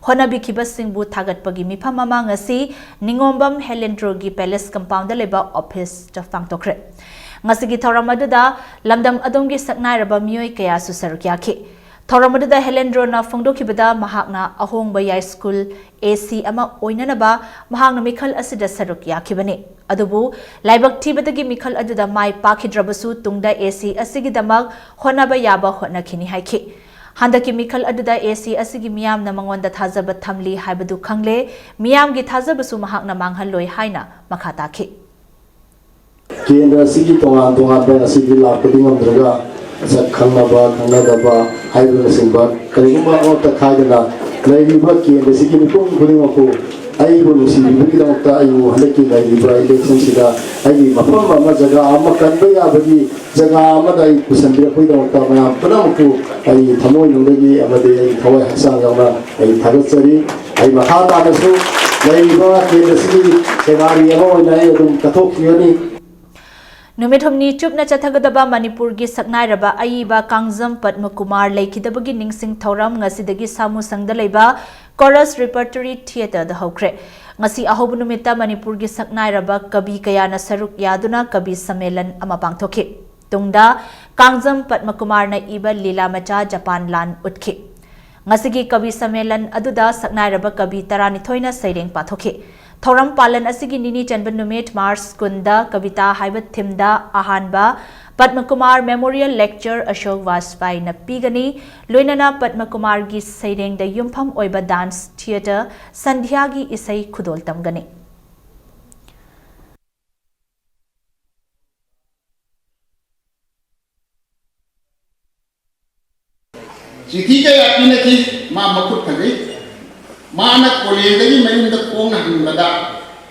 ꯍꯣꯠꯅꯕꯤꯈꯤꯕꯁꯤꯡꯕꯨ ꯊꯥꯒꯠꯄꯒꯤ ꯃꯤꯐꯝ ꯑꯃ ꯉꯁꯤ ꯅꯤꯉꯣꯝꯕꯝ ꯍꯦꯂꯦꯟꯗ꯭ꯔꯣꯒꯤ ꯄꯦꯂꯦꯁ ꯀꯝꯄꯥꯎꯟꯗ ꯂꯩꯕ ꯑꯣꯐꯤꯁꯇ ꯄꯥꯡꯊꯣꯛꯈ꯭ꯔꯦ꯫ ꯉꯁꯤꯒꯤ ꯊꯧꯔꯝ ꯑꯗꯨꯗ ꯂꯝꯗꯝ ꯑꯗꯣꯝꯒꯤ ꯁꯛꯅꯥꯏꯔꯕ ꯃꯤꯑꯣꯏ ꯀꯌꯥꯁꯨ ꯁꯔꯨꯛ ꯌꯥꯈꯤ꯫ ꯊꯧꯔꯝ ꯑꯗꯨꯗ ꯍꯦꯂꯦꯟꯗ꯭ꯔꯣꯅ ꯐꯣꯡꯗꯣꯛꯈꯤꯕꯗ, ꯃꯍꯥꯛꯅ ꯑꯍꯣꯡꯕ ꯌꯥꯏꯁ꯭ꯀꯨꯜ ꯑꯦ ꯁꯤ ꯑꯃ ꯑꯣꯏꯅꯅꯕ ꯃꯍꯥꯛꯅ ꯃꯤꯈꯜ ꯑꯁꯤꯗ ꯁꯔꯨꯛ ꯌꯥꯈꯤꯕꯅꯤ꯫ ꯑꯗꯨꯕꯨ ꯂꯥꯏꯕꯛ ꯊꯤꯕꯗꯒꯤ ꯃꯤꯈꯜ ꯑꯗꯨꯗ ꯃꯥꯏ ꯄꯥꯛꯈꯤꯗ꯭ꯔꯕꯁꯨ, ꯇꯨꯡꯗ ꯑꯦ ꯁꯤ ꯑꯁꯤꯒꯤꯗꯃꯛ ꯍꯣꯠꯅꯕ ꯌꯥꯕ ꯍꯣꯠꯅꯈꯤꯅꯤ ꯍꯥꯏꯈꯤ꯫ ꯍꯟꯗꯛꯀꯤ ꯃꯤꯈꯜ ꯑꯗꯨꯗ ꯑꯦ ꯁꯤ ꯑꯁꯤꯒꯤ ꯃꯤꯌꯥꯝꯅ ꯃꯉꯣꯟꯗ ꯊꯥꯖꯕ ꯊꯝꯂꯤ ꯍꯥꯏꯕꯗꯨ ꯈꯪꯂꯦ꯫ ꯃꯤꯌꯥꯝꯒꯤ ꯊꯥꯖꯕꯁꯨ ꯃꯍꯥꯛꯅ ꯃꯥꯡꯍꯜꯂꯣꯏ ꯍꯥꯏꯅ ꯃꯈꯥ ꯇꯥꯈꯤ꯫ ꯀꯦꯟꯗ꯭ꯔ ꯑꯁꯤꯒꯤ ꯇꯣꯉꯥꯟ ꯇꯣꯉꯥꯟꯕ ꯉꯁꯤꯗꯤ ꯂꯥꯛꯄꯗꯤ ꯉꯝꯗ꯭ꯔꯒ, ꯁꯛ ꯈꯪꯅꯕ ꯈꯪꯅꯗꯕ ꯍꯥꯏꯕꯅꯆꯤꯡꯕ ꯀꯔꯤꯒꯨꯝꯕ ꯑꯃꯠꯇ ꯈꯥꯏꯗꯅ ꯂꯩꯔꯤꯕ ꯀꯦꯟꯗ꯭ꯔ ꯑꯁꯤꯒꯤ ꯃꯤꯄꯨꯝ ꯈꯨꯗꯤꯡꯃꯛꯄꯨ ꯑꯩꯕꯨ ꯅꯨꯡꯁꯤꯕꯤꯕꯒꯤꯗꯃꯛꯇ ꯑꯩꯕꯨ ꯍꯟꯗꯛꯀꯤ ꯂꯩꯔꯤꯕ ꯏꯂꯦꯛꯁꯟꯁꯤꯗ ꯑꯩꯒꯤ ꯃꯐꯝ ꯑꯃ, ꯖꯒꯥ ꯑꯃ ꯀꯟꯕ ꯌꯥꯕꯒꯤ ꯖꯒꯥ ꯑꯃꯗ ꯑꯩ ꯄꯨꯁꯤꯟꯕꯤꯔꯛꯄꯒꯤꯗꯃꯛꯇ ꯃꯌꯥꯝ ꯄꯨꯝꯅꯃꯛꯄꯨ ꯑꯩ ꯊꯃꯣꯏꯅꯨꯡꯗꯒꯤ ꯑꯃꯗꯤ ꯑꯩ ꯊꯋꯥꯏ ꯍꯛꯆꯥꯡ ꯌꯥꯎꯅ ꯑꯩ ꯊꯥꯒꯠꯆꯔꯤ꯫ ꯑꯩ ꯃꯈꯥ ꯇꯥꯅꯁꯨ ꯂꯩꯔꯤꯕ ꯀꯦꯟꯗ꯭ꯔꯁꯤꯒꯤ ꯁꯦꯕꯥꯔꯤ ꯑꯃ ꯑꯣꯏꯅ ꯑꯩ ꯑꯗꯨꯝ ꯀꯠꯊꯣꯛꯈꯤꯒꯅꯤ꯫ ꯅꯨꯃꯤꯠ ꯍꯨꯝꯅꯤ ꯆꯨꯞꯅ ꯆꯠꯊꯒꯗꯕ ꯃꯅꯤꯄꯨꯔꯒꯤ ꯁꯛꯅꯥꯏꯔꯕ ꯑꯏꯕ ꯀꯥꯡꯖꯝ ꯄꯗꯃꯀꯨꯃꯥꯔ ꯂꯩꯈꯤꯗꯕꯒꯤ ꯅꯤꯡꯁꯤꯡ ꯊꯧꯔꯝ ꯉꯁꯤꯗꯒꯤ ꯁꯥꯃꯨꯁꯪꯗ ꯂꯩꯕ ꯀꯣꯔꯁ ꯔꯤꯄꯔꯇꯔꯤ ꯊꯤꯌꯦꯇꯔꯗ ꯍꯧꯈ꯭ꯔꯦ꯫ ꯉꯁꯤ ꯑꯍꯧꯕ ꯅꯨꯃꯤꯠꯇ ꯃꯅꯤꯄꯨꯔꯒꯤ ꯁꯛꯅꯥꯏꯔꯕ ꯀꯕꯤ ꯀꯌꯥꯅ ꯁꯔꯨꯛ ꯌꯥꯗꯨꯅ ꯀꯕꯤ ꯁꯝꯃꯦꯂꯟ ꯑꯃ ꯄꯥꯡꯊꯣꯛꯈꯤ꯫ ꯇꯨꯡꯗ ꯀꯥꯡꯖꯝ ꯄꯗꯃꯀꯨꯃꯥꯔꯅ ꯏꯕ ꯂꯤꯂꯥ ꯃꯆꯥ ꯖꯄꯥꯟ ꯂꯥꯟ ꯎꯠꯈꯤ꯫ ꯉꯁꯤꯒꯤ ꯀꯕꯤ ꯁꯝꯃꯦꯂꯟ ꯑꯗꯨꯗ ꯁꯛꯅꯥꯏꯔꯕ ꯀꯕꯤ ꯇꯔꯥꯅꯤꯊꯣꯏꯅ ꯁꯩꯔꯦꯡ ꯄꯥꯊꯣꯛꯈꯤ꯫ ꯊꯧꯔꯝ ꯄꯥꯂꯟ ꯑꯁꯤꯒꯤ ꯅꯤꯅꯤ ꯆꯟꯕ ꯅꯨꯃꯤꯠ ꯃꯥꯔꯆ ꯀꯨꯟꯗ ꯀꯕꯤꯇꯥ ꯍꯥꯏꯕ ꯊꯤꯝꯗ ꯑꯍꯥꯟꯕ ꯄꯗꯃꯀꯨꯃꯥꯔ ꯃꯦꯃꯣꯔꯤꯌꯦꯜ ꯂꯦꯛꯆꯔ ꯑꯁꯣꯛ ꯕꯥꯖꯄꯥꯏꯅ ꯄꯤꯒꯅꯤ꯫ ꯂꯣꯏꯅꯅ ꯄꯗꯃꯀꯨꯃꯥꯔꯒꯤ ꯁꯩꯔꯦꯡꯗ ꯌꯨꯝꯐꯝ ꯑꯣꯏꯕ ꯗꯥꯟꯁ ꯊꯤꯌꯦꯇꯔ ꯁꯟꯙ꯭ꯌꯥꯒꯤ ꯏꯁꯩ ꯈꯨꯗꯣꯜ ꯇꯝꯒꯅꯤ꯫ ꯆꯤꯊꯤ ꯀꯌꯥ ꯄꯤꯅꯈꯤ, ꯃꯥ ꯃꯈꯨꯠ ꯐꯖꯩ꯫ ꯃꯥꯅ ꯀꯣꯂꯦꯖꯇꯒꯤ ꯃꯌꯨꯝꯗ ꯈꯣꯡꯅ ꯍꯟꯕꯗ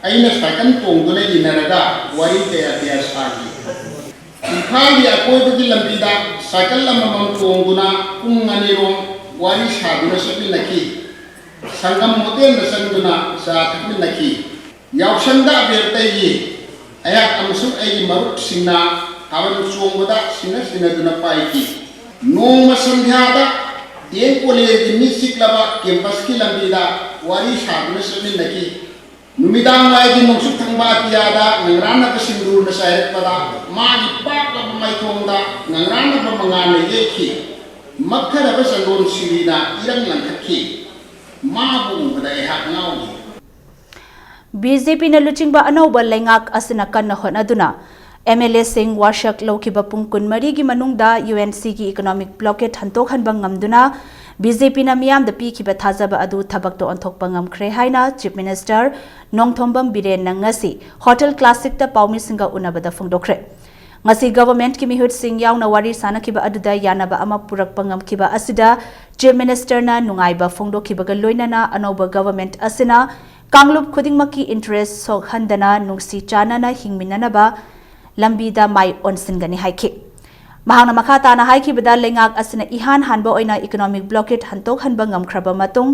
ꯑꯩꯅ ꯁꯥꯏꯀꯜ ꯇꯣꯡꯗꯨꯅ ꯏꯟꯅꯔꯒ ꯋꯥꯔꯤ ꯀꯌꯥ ꯀꯌꯥ ꯁꯥꯈꯤ꯫ ꯏꯝꯐꯥꯜꯒꯤ ꯑꯀꯣꯏꯕꯒꯤ ꯂꯝꯕꯤꯗ ꯁꯥꯏꯀꯜ ꯑꯃꯃꯝ ꯇꯣꯡꯗꯨꯅ ꯄꯨꯡ ꯑꯅꯤꯔꯣꯝ ꯋꯥꯔꯤ ꯁꯥꯗꯨꯅ ꯆꯠꯃꯤꯟꯅꯈꯤ꯫ ꯁꯪꯒꯝ ꯍꯣꯇꯦꯜꯗ ꯆꯪꯗꯨꯅ ꯆꯥ ꯊꯛꯃꯤꯟꯅꯈꯤ꯫ ꯌꯥꯎꯁꯪꯗ ꯑꯕꯦꯔ ꯇꯩꯈꯤ꯫ ꯑꯩꯍꯥꯛ ꯑꯃꯁꯨꯡ ꯑꯩꯒꯤ ꯃꯔꯨꯞꯁꯤꯡꯅ ꯊꯥꯕꯜ ꯆꯣꯡꯕꯗ ꯁꯤꯟꯅ ꯁꯤꯟꯅꯗꯨꯅ ꯄꯥꯏꯈꯤ꯫ ꯅꯣꯡꯃ ꯁꯟꯙ꯭ꯌꯥꯗ ꯗꯤ ꯑꯦꯝ ꯀꯣꯂꯦꯖꯀꯤ ꯃꯤ ꯆꯤꯛꯂꯕ ꯀꯦꯝꯄꯁꯀꯤ ꯂꯝꯕꯤꯗ ꯋꯥꯔꯤ ꯁꯥꯗꯨꯅ ꯆꯠꯃꯤꯟꯅꯈꯤ꯫ ꯅꯨꯃꯤꯗꯥꯡ ꯋꯥꯏꯒꯤ ꯅꯣꯡꯆꯨꯞ ꯊꯪꯕ ꯑꯇꯤꯌꯥꯗ ꯉꯪꯔꯥꯟꯅꯕ ꯁꯤꯟꯗꯨꯔꯅ ꯆꯥꯏꯔꯛꯄꯗ ꯃꯥꯒꯤ ꯄꯥꯛꯂꯕ ꯃꯥꯏꯊꯣꯡꯗ ꯉꯪꯔꯥꯟꯅꯕ ꯃꯉꯥꯜꯅ ꯌꯩꯈꯤ꯫ ꯃꯛꯊꯔꯕ ꯆꯟꯗꯣꯟ ꯁꯤꯔꯤꯅ ꯏꯔꯪ ꯂꯪꯈꯠꯈꯤ꯫ ꯃꯥꯕꯨ ꯎꯕꯗ ꯑꯩꯍꯥꯛ ꯉꯥꯎꯈꯤ꯫ ꯕꯤ ꯖꯦ ꯄꯤꯅ ꯂꯨꯆꯤꯡꯕ ꯑꯅꯧꯕ ꯂꯩꯉꯥꯛ ꯑꯁꯤꯅ ꯀꯟꯅ ꯍꯣꯠꯅꯗꯨꯅ ꯑꯦꯝ ꯑꯦꯜ ꯑꯦꯁꯤꯡ ꯋꯥꯁꯛ ꯂꯧꯈꯤꯕ ꯄꯨꯡ ꯀꯨꯟꯃꯔꯤꯒꯤ ꯃꯅꯨꯡꯗ ꯌꯨ ꯑꯦꯟ ꯁꯤꯒꯤ ꯏꯀꯣꯅꯣꯃꯤꯛ ꯕ꯭ꯂꯣꯀꯦꯠ ꯍꯟꯗꯣꯛꯍꯟꯕ ꯉꯝꯗꯨꯅ ꯕꯤ ꯖꯦ ꯄꯤꯅ ꯃꯤꯌꯥꯝꯗ ꯄꯤꯈꯤꯕ ꯊꯥꯖꯕ ꯑꯗꯨ ꯊꯕꯛꯇ ꯑꯣꯟꯊꯣꯛꯄ ꯉꯝꯈ꯭ꯔꯦ ꯍꯥꯏꯅ ꯆꯤꯐ ꯃꯤꯅꯤꯁꯇꯔ ꯅꯣꯡꯊꯣꯝꯕꯝ ꯕꯤꯔꯦꯟꯅ ꯉꯁꯤ ꯍꯣꯇꯦꯜ ꯀ꯭ꯂꯥꯁꯤꯛꯇ ꯄꯥꯎꯃꯤꯁꯤꯡꯒ ꯎꯅꯕꯗ ꯐꯣꯡꯗꯣꯛꯈ꯭ꯔꯦ꯫ ꯉꯁꯤ ꯒꯚꯔꯟꯃꯦꯟꯠꯀꯤ ꯃꯤꯍꯨꯠꯁꯤꯡ ꯌꯥꯎꯅ ꯋꯥꯔꯤ ꯁꯥꯅꯈꯤꯕ ꯑꯗꯨꯗ ꯌꯥꯅꯕ ꯑꯃ ꯄꯨꯔꯛꯄ ꯉꯝꯈꯤꯕ ꯑꯁꯤꯗ ꯆꯤꯐ ꯃꯤꯅꯤꯁꯇꯔꯅ ꯅꯨꯡꯉꯥꯏꯕ ꯐꯣꯡꯗꯣꯛꯈꯤꯕꯒ ꯂꯣꯏꯅꯅ ꯑꯅꯧꯕ ꯒꯚꯔꯟꯃꯦꯟꯠ ꯑꯁꯤꯅ ꯀꯥꯡꯂꯨꯞ ꯈꯨꯗꯤꯡꯃꯛꯀꯤ ꯏꯟꯇꯔꯦꯁ ꯁꯣꯛꯍꯟꯗꯅ ꯅꯨꯡꯁꯤ ꯆꯥꯟꯅꯅ ꯍꯤꯡꯃꯤꯟꯅꯅꯕ ꯂꯝꯕꯤꯗ ꯃꯥꯏ ꯑꯣꯟꯁꯤꯟꯒꯅꯤ ꯍꯥꯏꯈꯤ꯫ ꯃꯍꯥꯛꯅ ꯃꯈꯥ ꯇꯥꯅ ꯍꯥꯏꯈꯤꯕꯗ, ꯂꯩꯉꯥꯛ ꯑꯁꯤꯅ ꯏꯍꯥꯟ ꯍꯥꯟꯕ ꯑꯣꯏꯅ ꯏꯀꯣꯅꯣꯃꯤꯛ ꯕ꯭ꯂꯣꯀꯦꯠ ꯍꯟꯗꯣꯛꯍꯟꯕ ꯉꯝꯈ꯭ꯔꯕ ꯃꯇꯨꯡ,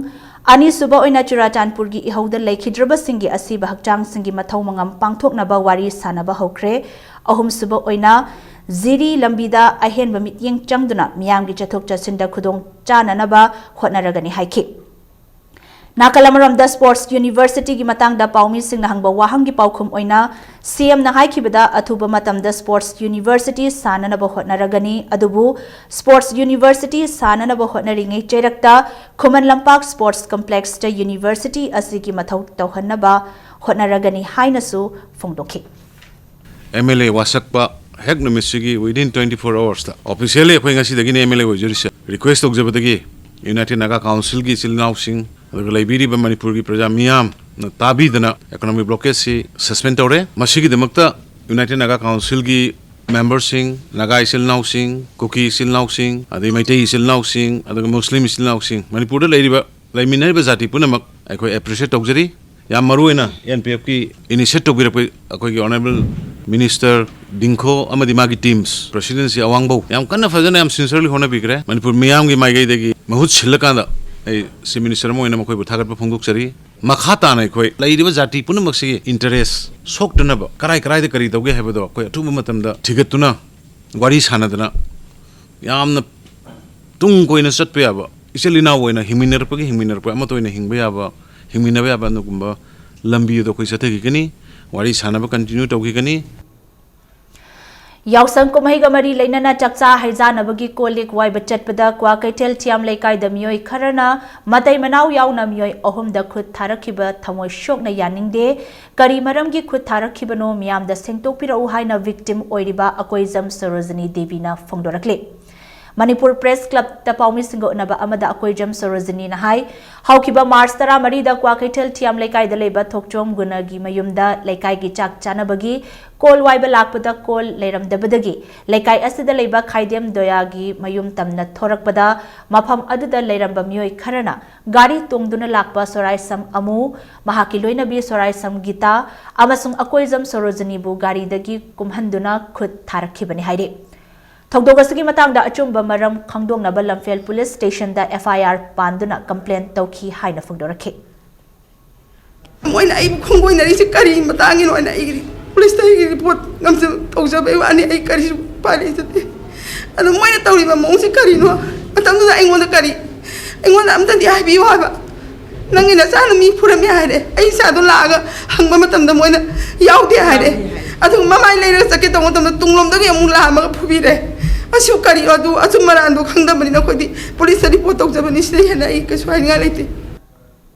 ꯑꯅꯤꯁꯨꯕ ꯑꯣꯏꯅ ꯆꯨꯔꯥꯆꯥꯟꯄꯨꯔꯒꯤ ꯏꯍꯧꯗ ꯂꯩꯈꯤꯗ꯭ꯔꯕꯁꯤꯡꯒꯤ ꯑꯁꯤꯕ ꯍꯛꯆꯥꯡꯁꯤꯡꯒꯤ ꯃꯊꯧ ꯃꯉꯝ ꯄꯥꯡꯊꯣꯛꯅꯕ ꯋꯥꯔꯤ ꯁꯥꯅꯕ ꯍꯧꯈ꯭ꯔꯦ꯫ ꯑꯍꯨꯝꯁꯨꯕ ꯑꯣꯏꯅ ꯖꯤꯔꯤ ꯂꯝꯕꯤꯗ ꯑꯍꯦꯟꯕ ꯃꯤꯠꯌꯦꯡ ꯆꯪꯗꯨꯅ ꯃꯤꯌꯥꯝꯒꯤ ꯆꯠꯊꯣꯛ ꯆꯠꯁꯤꯟꯗ ꯈꯨꯗꯣꯡ ꯆꯥꯅꯅꯕ ꯍꯣꯠꯅꯔꯒꯅꯤ ꯍꯥꯏꯈꯤ꯫ ꯅꯥꯀꯜ ꯑꯃꯔꯣꯝꯗ ꯁ꯭ꯄꯣꯔꯠꯁ ꯌꯨꯅꯤꯚꯔꯁꯤꯇꯤꯒꯤ ꯃꯇꯥꯡꯗ ꯄꯥꯎꯃꯤꯁꯤꯡꯅ ꯍꯪꯕ ꯋꯥꯍꯪꯒꯤ ꯄꯥꯎꯈꯨꯝ ꯑꯣꯏꯅ ꯁꯤ ꯑꯦꯝꯅ ꯍꯥꯏꯈꯤꯕꯗ, ꯑꯊꯨꯕ ꯃꯇꯝꯗ ꯁ꯭ꯄꯣꯔꯠꯁ ꯌꯨꯅꯤꯚꯔꯁꯤꯇꯤ ꯁꯥꯅꯅꯕ ꯍꯣꯠꯅꯔꯒꯅꯤ, ꯑꯗꯨꯕꯨ sports university ꯁꯥꯅꯅꯕ ꯍꯣꯠꯅꯔꯤꯉꯩ ꯆꯩꯔꯛꯇ Khuman Lampak sports ꯀꯝꯄ꯭ꯂꯦꯛꯁꯇ university ꯑꯁꯤꯒꯤ ꯃꯊꯧ ꯇꯧꯍꯟꯅꯕ ꯍꯣꯠꯅꯔꯒꯅꯤ ꯍꯥꯏꯅꯁꯨ ꯐꯣꯡꯗꯣꯛꯈꯤ꯫ ꯑꯦꯝ ꯑꯦꯜ ꯑꯦ ꯋꯥꯁꯛꯄ ꯍꯦꯛ ꯅꯨꯃꯤꯠꯁꯤꯒꯤ within twenty four hoursꯇ officially ꯑꯩꯈꯣꯏ ꯉꯁꯤꯗꯒꯤꯅꯤ ꯑꯦꯝ ꯑꯦꯜ ꯑꯦ ꯑꯣꯏꯖꯔꯤꯁꯦ꯫ Request ꯇꯧꯖꯕꯗꯒꯤ United Naga Councilꯒꯤ ꯏꯆꯤꯜ ꯏꯅꯥꯎꯁꯤꯡ, ꯑꯗꯨꯒ ꯂꯩꯕꯤꯔꯤꯕ ꯃꯅꯤꯄꯨꯔꯒꯤ ꯄ꯭ꯔꯖꯥ ꯃꯤꯌꯥꯝꯅ ꯇꯥꯕꯤꯗꯅ economic blockade ꯁꯤ suspend ꯇꯧꯔꯦ꯫ ꯃꯁꯤꯒꯤꯗꯃꯛꯇ United Naga Councilꯒꯤ memberꯁꯤꯡ, ꯅꯥꯒꯥ ꯏꯆꯤꯜ ꯏꯅꯥꯎꯁꯤꯡ, ꯀꯨꯀꯤ ꯏꯆꯤꯜ ꯏꯅꯥꯎꯁꯤꯡ, ꯑꯗꯩ ꯃꯩꯇꯩ ꯏꯆꯤꯜ ꯏꯅꯥꯎꯁꯤꯡ, ꯑꯗꯨꯒ ꯃꯨꯁꯂꯤꯝ ꯏꯆꯤꯜ ꯏꯅꯥꯎꯁꯤꯡ, ꯃꯅꯤꯄꯨꯔꯗ ꯂꯩꯔꯤꯕ ꯂꯩꯃꯤꯟꯅꯔꯤꯕ ꯖꯥꯇꯤ ꯄꯨꯝꯅꯃꯛ ꯑꯩꯈꯣꯏ ꯑꯦꯄ꯭ꯔꯤꯁꯤꯌꯦꯠ ꯇꯧꯖꯔꯤ꯫ ꯌꯥꯝ ꯃꯔꯨ ꯑꯣꯏꯅ ꯑꯦꯟ ꯄꯤ ꯑꯦꯐꯀꯤ ꯏꯅꯤꯁꯤꯌꯦꯠ ꯇꯧꯕꯤꯔꯛꯄ ꯑꯩꯈꯣꯏꯒꯤ ꯑꯣꯅꯔꯦꯕꯜ ꯃꯤꯅꯤꯁꯇꯔ ꯗꯤꯡꯈꯣ ꯑꯃꯗꯤ ꯃꯥꯒꯤ ꯇꯤꯝꯁ, ꯄ꯭ꯔꯁꯤꯗꯦꯟꯁꯤ ꯑꯋꯥꯡꯕꯧ ꯌꯥꯝ ꯀꯟꯅ ꯐꯖꯅ ꯌꯥꯝ ꯁꯤꯟꯁꯤꯌꯔꯂꯤ ꯍꯣꯠꯅꯕꯤꯈ꯭ꯔꯦ꯫ ꯃꯅꯤꯄꯨꯔ ꯃꯤꯌꯥꯝꯒꯤ ꯃꯥꯏꯀꯩꯗꯒꯤ ꯃꯍꯨꯠ ꯁꯤꯜꯂꯀꯥꯟꯗ ꯑꯩ ꯆꯤꯐ ꯃꯤꯅꯤꯁꯇꯔ ꯑꯃ ꯑꯣꯏꯅ ꯃꯈꯣꯏꯕꯨ ꯊꯥꯒꯠꯄ ꯐꯣꯡꯗꯣꯛꯆꯔꯤ꯫ ꯃꯈꯥ ꯇꯥꯅ ꯑꯩꯈꯣꯏ ꯂꯩꯔꯤꯕ ꯖꯥꯇꯤ ꯄꯨꯝꯅꯃꯛꯁꯤꯒꯤ ꯏꯟꯇꯔꯦꯁ ꯁꯣꯛꯇꯅꯕ ꯀꯔꯥꯏ ꯀꯔꯥꯏꯗ ꯀꯔꯤ ꯇꯧꯒꯦ ꯍꯥꯏꯕꯗꯣ ꯑꯩꯈꯣꯏ ꯑꯊꯨꯕ ꯃꯇꯝꯗ ꯊꯤꯒꯠꯇꯨꯅ ꯋꯥꯔꯤ ꯁꯥꯟꯅꯗꯅ ꯌꯥꯝꯅ ꯇꯨꯡ ꯀꯣꯏꯅ ꯆꯠꯄ ꯌꯥꯕ, ꯏꯆꯤꯜ ꯏꯅꯥꯎ ꯑꯣꯏꯅ ꯍꯤꯡꯃꯤꯟꯅꯔꯛꯄꯒꯤ ꯍꯤꯡꯃꯤꯟꯅꯔꯛꯄ ꯑꯃꯠꯇ ꯑꯣꯏꯅ ꯍꯤꯡꯕ ꯌꯥꯕ, ꯍꯤꯡꯃꯤꯟꯅꯕ ꯌꯥꯕ ꯑꯗꯨꯒꯨꯝꯕ ꯂꯝꯕꯤ ꯑꯗꯣ ꯑꯩꯈꯣꯏ ꯆꯠꯊꯈꯤꯒꯅꯤ꯫ ꯋꯥꯔꯤ ꯁꯥꯟꯅꯕ ꯀꯟꯇꯤꯅ꯭ꯌꯨ ꯇꯧꯈꯤꯒꯅꯤ꯫ ꯌꯥꯎꯁꯪ ꯀꯨꯝꯍꯩꯒ ꯃꯔꯤ ꯂꯩꯅꯅ ꯆꯥꯛꯆꯥ ꯍꯩꯖꯥꯟꯅꯕꯒꯤ ꯀꯣꯜ ꯂꯤꯛ ꯋꯥꯏꯕ ꯆꯠꯄꯗ ꯀ꯭ꯋꯥꯀꯩꯊꯦꯜ ꯊꯤꯌꯥꯝ ꯂꯩꯀꯥꯏꯗ ꯃꯤꯑꯣꯏ ꯈꯔꯅ ꯃꯇꯩ ꯃꯅꯥꯎ ꯌꯥꯎꯅ ꯃꯤꯑꯣꯏ ꯑꯍꯨꯝꯗ ꯈꯨꯠ ꯊꯥꯔꯛꯈꯤꯕ ꯊꯃꯣꯏ ꯁꯣꯛꯅ ꯌꯥꯅꯤꯡꯗꯦ꯫ ꯀꯔꯤ ꯃꯔꯝꯒꯤ ꯈꯨꯠ ꯊꯥꯔꯛꯈꯤꯕꯅꯣ ꯃꯤꯌꯥꯝꯗ ꯁꯦꯡꯗꯣꯛꯄꯤꯔꯛꯎ ꯍꯥꯏꯅ ꯚꯤꯛꯇꯤꯝ ꯑꯣꯏꯔꯤꯕ ꯑꯀꯣꯏꯖꯝ ꯁꯣꯔꯣꯖꯤꯅꯤ ꯗꯦꯕꯤꯅ ꯐꯣꯡꯗꯣꯔꯛꯂꯤ꯫ ꯃꯅꯤꯄꯨꯔ ꯄ꯭ꯔꯦꯁ ꯀ꯭ꯂꯕꯇ ꯄꯥꯎꯃꯤꯁꯤꯡꯒ ꯎꯅꯕ ꯑꯃꯗ ꯑꯀꯣꯏꯖꯝ ꯁꯣꯔꯣꯖꯤꯅꯤꯅ ꯍꯥꯏ, ꯍꯧꯈꯤꯕ ꯃꯥꯔꯆ ꯇꯔꯥꯃꯔꯤꯗ ꯀ꯭ꯋꯥꯀꯩꯊꯦꯜ ꯊꯤꯌꯥꯝ ꯂꯩꯀꯥꯏꯗ ꯂꯩꯕ ꯊꯣꯛꯆꯣꯝ ꯒꯨꯅꯒꯤ ꯃꯌꯨꯝꯗ ꯂꯩꯀꯥꯏꯒꯤ ꯆꯥꯛ ꯆꯥꯅꯕꯒꯤ ꯀꯣꯜ ꯋꯥꯏꯕ ꯂꯥꯛꯄꯗ ꯀꯣꯜ ꯂꯩꯔꯝꯗꯕꯗꯒꯤ ꯂꯩꯀꯥꯏ ꯑꯁꯤꯗ ꯂꯩꯕ ꯈꯥꯏꯗꯦꯝ ꯗꯣꯌꯥꯒꯤ ꯃꯌꯨꯝ ꯇꯝꯅ ꯊꯣꯔꯛꯄꯗ ꯃꯐꯝ ꯑꯗꯨꯗ ꯂꯩꯔꯝꯕ ꯃꯤꯑꯣꯏ ꯈꯔꯅ ꯒꯥꯔꯤ ꯇꯣꯡꯗꯨꯅ ꯂꯥꯛꯄ ꯁꯣꯔꯥꯏꯁꯝ ꯑꯃꯨ, ꯃꯍꯥꯛꯀꯤ ꯂꯣꯏꯅꯕꯤ ꯁꯣꯔꯥꯏꯁꯝ ꯒꯤꯇꯥ ꯑꯃꯁꯨꯡ ꯑꯀꯣꯏꯖꯝ ꯁꯣꯔꯣꯖꯤꯅꯤꯕꯨ ꯒꯥꯔꯤꯗꯒꯤ ꯀꯨꯝꯍꯟꯗꯨꯅ ꯈꯨꯠ ꯊꯥꯔꯛꯈꯤꯕꯅꯤ ꯍꯥꯏꯔꯤ꯫ ꯊꯧꯗꯣꯛ ꯑꯁꯤꯒꯤ ꯃꯇꯥꯡꯗ ꯑꯆꯨꯝꯕ ꯃꯔꯝ ꯈꯪꯗꯣꯛꯅꯕ ꯂꯝꯐꯦꯜ ꯄꯨꯂꯤꯁ ꯁ꯭ꯇꯦꯁꯟꯗ ꯑꯦꯐ ꯑꯥꯏ ꯑꯥꯔ ꯄꯥꯟꯗꯨꯅ ꯀꯝꯄ꯭ꯂꯦꯟ ꯇꯧꯈꯤ ꯍꯥꯏꯅ ꯐꯣꯡꯗꯣꯔꯛꯈꯤ꯫ ꯃꯣꯏꯅ ꯑꯩꯕꯨ ꯈꯣꯡꯒꯣꯏꯅꯔꯤꯁꯦ ꯀꯔꯤ ꯃꯇꯥꯡꯒꯤꯅꯣ ꯍꯥꯏꯅ ꯑꯩꯒꯤ ꯄꯨꯂꯤꯁꯇ ꯑꯩꯒꯤ ꯔꯤꯄꯣꯔꯠ ꯅꯝꯖ ꯇꯧꯖꯕꯩ ꯋꯥꯅꯤ꯫ ꯑꯩ ꯀꯔꯤꯁꯨ ꯎꯄꯥꯏ ꯂꯩꯖꯗꯦ꯫ ꯑꯗꯨ ꯃꯣꯏꯅ ꯇꯧꯔꯤꯕ ꯃꯑꯣꯡꯁꯦ ꯀꯔꯤꯅꯣ? ꯃꯇꯝꯗꯨꯗ ꯑꯩꯉꯣꯟꯗ ꯀꯔꯤ, ꯑꯩꯉꯣꯟꯗ ꯑꯝꯇꯗꯤ ꯍꯥꯏꯕꯤꯌꯨ ꯍꯥꯏꯕ꯫ ꯅꯪꯒꯤ ꯅꯆꯥꯅ ꯃꯤ ꯐꯨꯔꯝꯃꯦ ꯍꯥꯏꯔꯦ꯫ ꯑꯩ ꯏꯆꯥꯗꯣ ꯂꯥꯛꯑꯒ ꯍꯪꯕ ꯃꯇꯝꯗ ꯃꯣꯏꯅ ꯌꯥꯎꯗꯦ ꯍꯥꯏꯔꯦ꯫ ꯑꯗꯨꯒ ꯃꯃꯥꯏ ꯂꯩꯔꯒ ꯆꯠꯀꯦ ꯇꯧꯕ ꯃꯇꯝꯗ ꯇꯨꯡꯂꯣꯝꯗꯒꯤ ꯑꯃꯨꯛ ꯂꯥꯛꯑꯝꯃꯒ ꯐꯨꯕꯤꯔꯦ꯫ ꯑꯁꯤꯕꯨ ꯀꯔꯤ ꯑꯗꯨ ꯑꯆꯨꯝ ꯑꯔꯥꯟꯗꯣ ꯈꯪꯗꯕꯅꯤꯅ ꯑꯩꯈꯣꯏꯗꯤ ꯄꯨꯂꯤꯁꯇ ꯔꯤꯄꯣꯔꯠ ꯇꯧꯖꯕꯅꯤ꯫ ꯁꯤꯗꯩ ꯍꯦꯟꯅ ꯑꯩ ꯀꯩꯁꯨ ꯍꯥꯏꯅꯤꯡꯉꯥꯏ ꯂꯩꯇꯦ꯫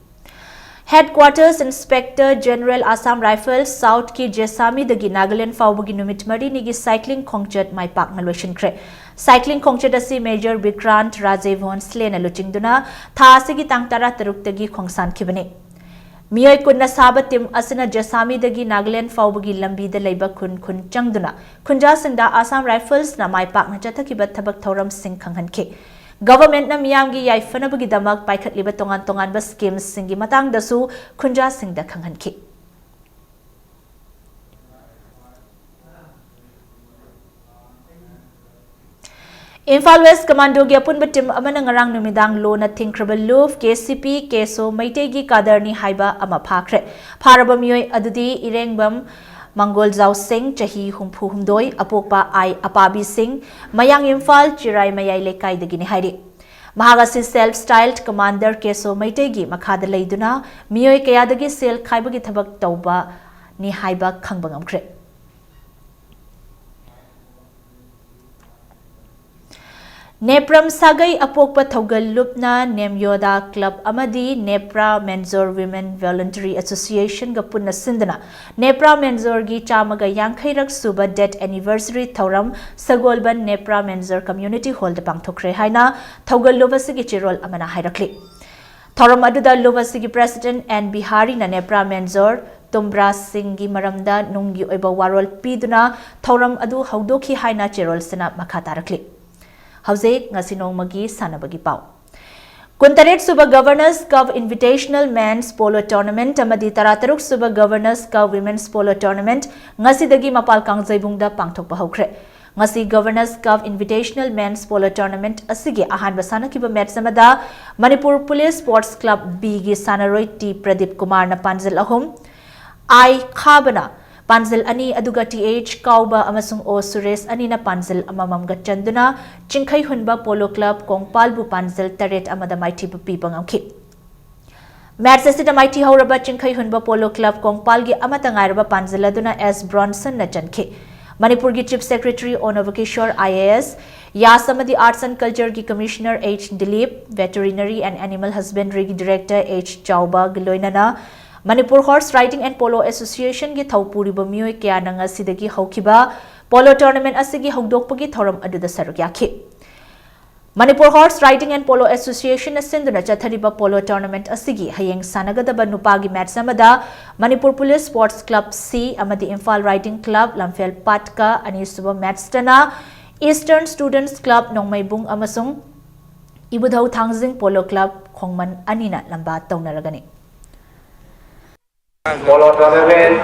Headquarters Inspector General Assam Rifles South ꯀꯤ ꯖꯦꯁꯥꯃꯤꯗꯒꯤ ꯅꯥꯒꯥꯂꯦꯟ ꯐꯥꯎꯕꯒꯤ ꯅꯨꯃꯤꯠ ꯃꯔꯤꯅꯤꯒꯤ ꯁꯥꯏꯀ꯭ꯂꯤꯡ ꯈꯣꯡꯆꯠ ꯃꯥꯏ ꯄꯥꯛꯅ ꯂꯣꯏꯁꯤꯟꯈ꯭ꯔꯦ꯫ ꯁꯥꯏꯀ꯭ꯂꯤꯡ ꯈꯣꯡꯆꯠ ꯑꯁꯤ ꯃꯦꯖꯔ ꯕꯤꯀ꯭ꯔꯥꯟꯠ ꯔꯥꯖꯦ ꯚꯣꯟꯁꯂꯦꯅ ꯂꯨꯆꯤꯡꯗꯨꯅ ꯊꯥ ꯑꯁꯤꯒꯤ ꯇꯥꯡ ꯇꯔꯥꯇꯔꯨꯛꯇꯒꯤ ꯈꯣꯡꯁꯥꯟꯈꯤꯕꯅꯤ꯫ ꯃꯤꯑꯣꯏ ꯀꯨꯟꯅ ꯁꯥꯕ ꯇꯤꯝ ꯑꯁꯤꯅ ꯖꯦꯁꯥꯃꯤꯗꯒꯤ ꯅꯥꯒꯥꯂꯦꯟ ꯐꯥꯎꯕꯒꯤ ꯂꯝꯕꯤꯗ ꯂꯩꯕ ꯈꯨꯟ ꯈꯨꯟ ꯆꯪꯗꯨꯅ ꯈꯨꯟꯖꯥꯁꯤꯡꯗ ꯑꯁꯥꯝ ꯔꯥꯏꯐꯜꯁꯅ ꯃꯥꯏ ꯄꯥꯛꯅ ꯆꯠꯊꯈꯤꯕ ꯊꯕꯛ ꯊꯧꯔꯝꯁꯤꯡ ꯈꯪꯍꯟꯈꯤ꯫ Governmentꯅ ꯃꯤꯌꯥꯝꯒꯤ ꯌꯥꯏꯐꯅꯕꯒꯤꯗꯃꯛ ꯄꯥꯏꯈꯠꯂꯤꯕ ꯇꯣꯉꯥꯟ ꯇꯣꯉꯥꯟꯕ schemesꯁꯤꯡꯒꯤ ꯃꯇꯥꯡꯗꯁꯨ ꯈꯨꯟꯖꯥꯁꯤꯡꯗ ꯈꯪꯍꯟꯈꯤ꯫ ꯏꯝꯐꯥꯜ ꯋꯦꯁ ꯀꯃꯥꯟꯗꯣꯒꯤ ꯑꯄꯨꯟꯕ team ꯑꯃꯅ ꯉꯔꯥꯡ ꯅꯨꯃꯤꯗꯥꯡ ꯂꯣꯅ ꯊꯤꯡꯈ꯭ꯔꯕ ꯂꯨꯞ ꯀꯦ ꯁꯤ ꯄꯤ ꯀꯦꯁꯣ ꯃꯩꯇꯩꯒꯤ ꯀꯥꯗꯔꯅꯤ ꯍꯥꯏꯕ ꯑꯃ ꯐꯥꯈ꯭ꯔꯦ꯫ ꯐꯥꯔꯕ ꯃꯤꯑꯣꯏ ꯑꯗꯨꯗꯤ ꯏꯔꯦꯡꯕꯝ ꯃꯪꯒꯣꯜꯖꯥꯎ ꯁꯤꯡ, ꯆꯍꯤ ꯍꯨꯝꯐꯨ ꯍꯨꯝꯗꯣꯏ, ꯑꯄꯣꯛꯄ ꯑꯥꯏ ꯑꯄꯥꯕꯤ ꯁꯤꯡ, ꯃꯌꯥꯡ ꯏꯝꯐꯥꯜ ꯆꯤꯔꯥꯏ ꯃꯌꯥꯏ ꯂꯩꯀꯥꯏꯗꯒꯤꯅꯤ ꯍꯥꯏꯔꯤ꯫ ꯃꯍꯥꯛ ꯑꯁꯤ self styled commander ꯀꯦꯁꯣ ꯃꯩꯇꯩꯒꯤ ꯃꯈꯥꯗ ꯂꯩꯗꯨꯅ ꯃꯤꯑꯣꯏ ꯀꯌꯥꯗꯒꯤ ꯁꯦꯜ ꯈꯥꯏꯕꯒꯤ ꯊꯕꯛ ꯇꯧꯕꯅꯤ ꯍꯥꯏꯕ ꯈꯪꯕ ꯉꯝꯈ꯭ꯔꯦ꯫ ꯅꯦꯄ꯭ꯔꯝ ꯁꯥꯒꯩ ꯑꯄꯣꯛꯄ ꯊꯧꯒꯜ ꯂꯨꯞꯅ ꯅꯦꯝꯌꯣꯗꯥ club ꯑꯃꯗꯤ ꯅꯦꯄ꯭ꯔꯥ ꯃꯦꯟꯖꯣꯔ Women Voluntary Associationꯒ ꯄꯨꯟꯅ ꯁꯤꯟꯗꯨꯅ ꯅꯦꯄ꯭ꯔꯥ ꯃꯦꯟꯖꯣꯔꯒꯤ ꯆꯥꯝꯃꯒ ꯌꯥꯡꯈꯩꯔꯛ ꯁꯨꯕ death anniversary ꯊꯧꯔꯝ ꯁꯒꯣꯜꯕꯟ ꯅꯦꯄ꯭ꯔꯥ ꯃꯦꯟꯖꯣꯔ community hallꯗ ꯄꯥꯡꯊꯣꯛꯈ꯭ꯔꯦ ꯍꯥꯏꯅ ꯊꯧꯒꯜ ꯂꯨꯞ ꯑꯁꯤꯒꯤ ꯆꯦꯔꯣꯜ ꯑꯃꯅ ꯍꯥꯏꯔꯛꯂꯤ꯫ ꯊꯧꯔꯝ ꯑꯗꯨꯗ ꯂꯨꯞ ꯑꯁꯤꯒꯤ president ꯑꯦꯟ ꯕꯤꯍꯥꯔꯤꯅ ꯅꯦꯄ꯭ꯔꯥ ꯃꯦꯟꯖꯣꯔ ꯇꯨꯝꯕ꯭ꯔꯥ ꯁꯤꯡꯒꯤ ꯃꯔꯝꯗ ꯅꯨꯡꯒꯤ ꯑꯣꯏꯕ ꯋꯥꯔꯣꯜ ꯄꯤꯗꯨꯅ ꯊꯧꯔꯝ ꯑꯗꯨ ꯍꯧꯗꯣꯛꯈꯤ ꯍꯥꯏꯅ ꯆꯦꯔꯣꯜꯁꯤꯅ ꯃꯈꯥ ꯇꯥꯔꯛꯂꯤ꯫ ꯍꯧꯖꯤꯛ ꯉꯁꯤ ꯅꯣꯡꯃꯒꯤ ꯁꯥꯟꯅꯕꯒꯤ ꯄꯥꯎ꯫ ꯀꯨꯟꯇꯔꯦꯠ ꯁꯨꯕ Governors Cup Invitational Men's Polo Tournament ꯑꯃꯗꯤ ꯇꯔꯥꯇꯔꯨꯛ ꯁꯨꯕ Governors Cup Women's Polo Tournament ꯉꯁꯤꯗꯒꯤ ꯃꯄꯥꯜ ꯀꯥꯡꯖꯩꯕꯨꯡꯗ ꯄꯥꯡꯊꯣꯛꯄ ꯍꯧꯈ꯭ꯔꯦ꯫ ꯉꯁꯤ Governors Cup Invitational Men's Polo Tournament ꯑꯁꯤꯒꯤ ꯑꯍꯥꯟꯕ ꯁꯥꯟꯅꯈꯤꯕ match ꯑꯃꯗ ꯃꯅꯤꯄꯨꯔ ꯄꯨꯂꯤꯁ Sports Club Bꯒꯤ ꯁꯥꯟꯅꯔꯣꯏ ꯇꯤ ꯄ꯭ꯔꯗꯤꯞ ꯀꯨꯃꯥꯔꯅ ꯄꯥꯟꯖꯜ ꯑꯍꯨꯝ, ꯑꯥꯏ ꯈꯥꯕꯅ ꯄꯥꯟꯖꯜ ꯑꯅꯤ, ꯑꯗꯨꯒ ꯇꯤ ꯑꯩꯆ ꯀꯥꯎꯕ ꯑꯃꯁꯨꯡ ꯑꯣ ꯁꯨꯔꯦꯁ ꯑꯅꯤꯅ ꯄꯥꯟꯖꯜ ꯑꯃꯃꯝꯒ ꯆꯟꯗꯨꯅ ꯆꯤꯡꯈꯩ ꯍꯨꯟꯕ Polo Club ꯀꯣꯡꯄꯥꯜꯕꯨ ꯄꯥꯟꯖꯜ ꯇꯔꯦꯠ ꯑꯃꯗ ꯃꯥꯏꯊꯤꯕ ꯄꯤꯕ ꯉꯝꯈꯤ꯫ Match ꯑꯁꯤꯗ ꯃꯥꯏꯊꯤ ꯍꯧꯔꯕ ꯆꯤꯡꯈꯩ ꯍꯨꯟꯕ Polo Club ꯀꯣꯡꯄꯥꯜꯒꯤ ꯑꯃꯠꯇ ꯉꯥꯏꯔꯕ ꯄꯥꯟꯖꯜ ꯑꯗꯨꯅ ꯑꯦꯁ ꯕ꯭ꯔꯣꯟꯁꯟꯅ ꯆꯟꯈꯤ꯫ ꯃꯅꯤꯄꯨꯔꯒꯤ Chief Secretary ꯑꯣ ꯅꯕꯀꯤꯁꯣꯔ, ꯑꯥꯏ ꯑꯦ ꯑꯦꯁ, ꯌꯥꯁ ꯑꯃꯗꯤ Arts and Cultureꯒꯤ Commissioner H Dilip, Veterinary and Animal Husbandryꯒꯤ Director ꯑꯩꯆ ꯆꯥꯎꯕꯒ ꯂꯣꯏꯅꯅ Manipur Horse Riding and Polo Associationꯒꯤ ꯊꯧ ꯄꯨꯔꯤꯕ ꯃꯤꯑꯣꯏ ꯀꯌꯥꯅ ꯉꯁꯤꯗꯒꯤ ꯍꯧꯈꯤꯕ Polo Tournament ꯑꯁꯤꯒꯤ ꯍꯧꯗꯣꯛꯄꯒꯤ ꯊꯧꯔꯝ ꯑꯗꯨꯗ ꯁꯔꯨꯛ ꯌꯥꯈꯤ꯫ Manipur Horse Riding and Polo Associationꯅ ꯁꯤꯟꯗꯨꯅ ꯆꯠꯊꯔꯤꯕ Polo Tournament ꯑꯁꯤꯒꯤ ꯍꯌꯦꯡ ꯁꯥꯟꯅꯒꯗꯕ ꯅꯨꯄꯥꯒꯤ match ꯑꯃꯗ Manipur police Sports Club C ꯑꯃꯗꯤ ꯏꯝꯐꯥꯜ Riding Club ꯂꯝꯐꯦꯜ ꯄꯥꯠꯀ, ꯑꯅꯤꯁꯨꯕ matchꯇꯅ Eastern Students Club ꯅꯣꯡꯃꯩꯕꯨꯡ ꯑꯃꯁꯨꯡ ꯏꯕꯨꯙꯧ ꯊꯥꯡꯖꯤꯡ ꯄꯣꯂꯣ ꯀ꯭ꯂꯕ ꯈꯣꯡꯃꯟ ꯑꯅꯤꯅ ꯂꯝꯕꯥ ꯇꯧꯅꯔꯒꯅꯤ꯫ Polo tournament,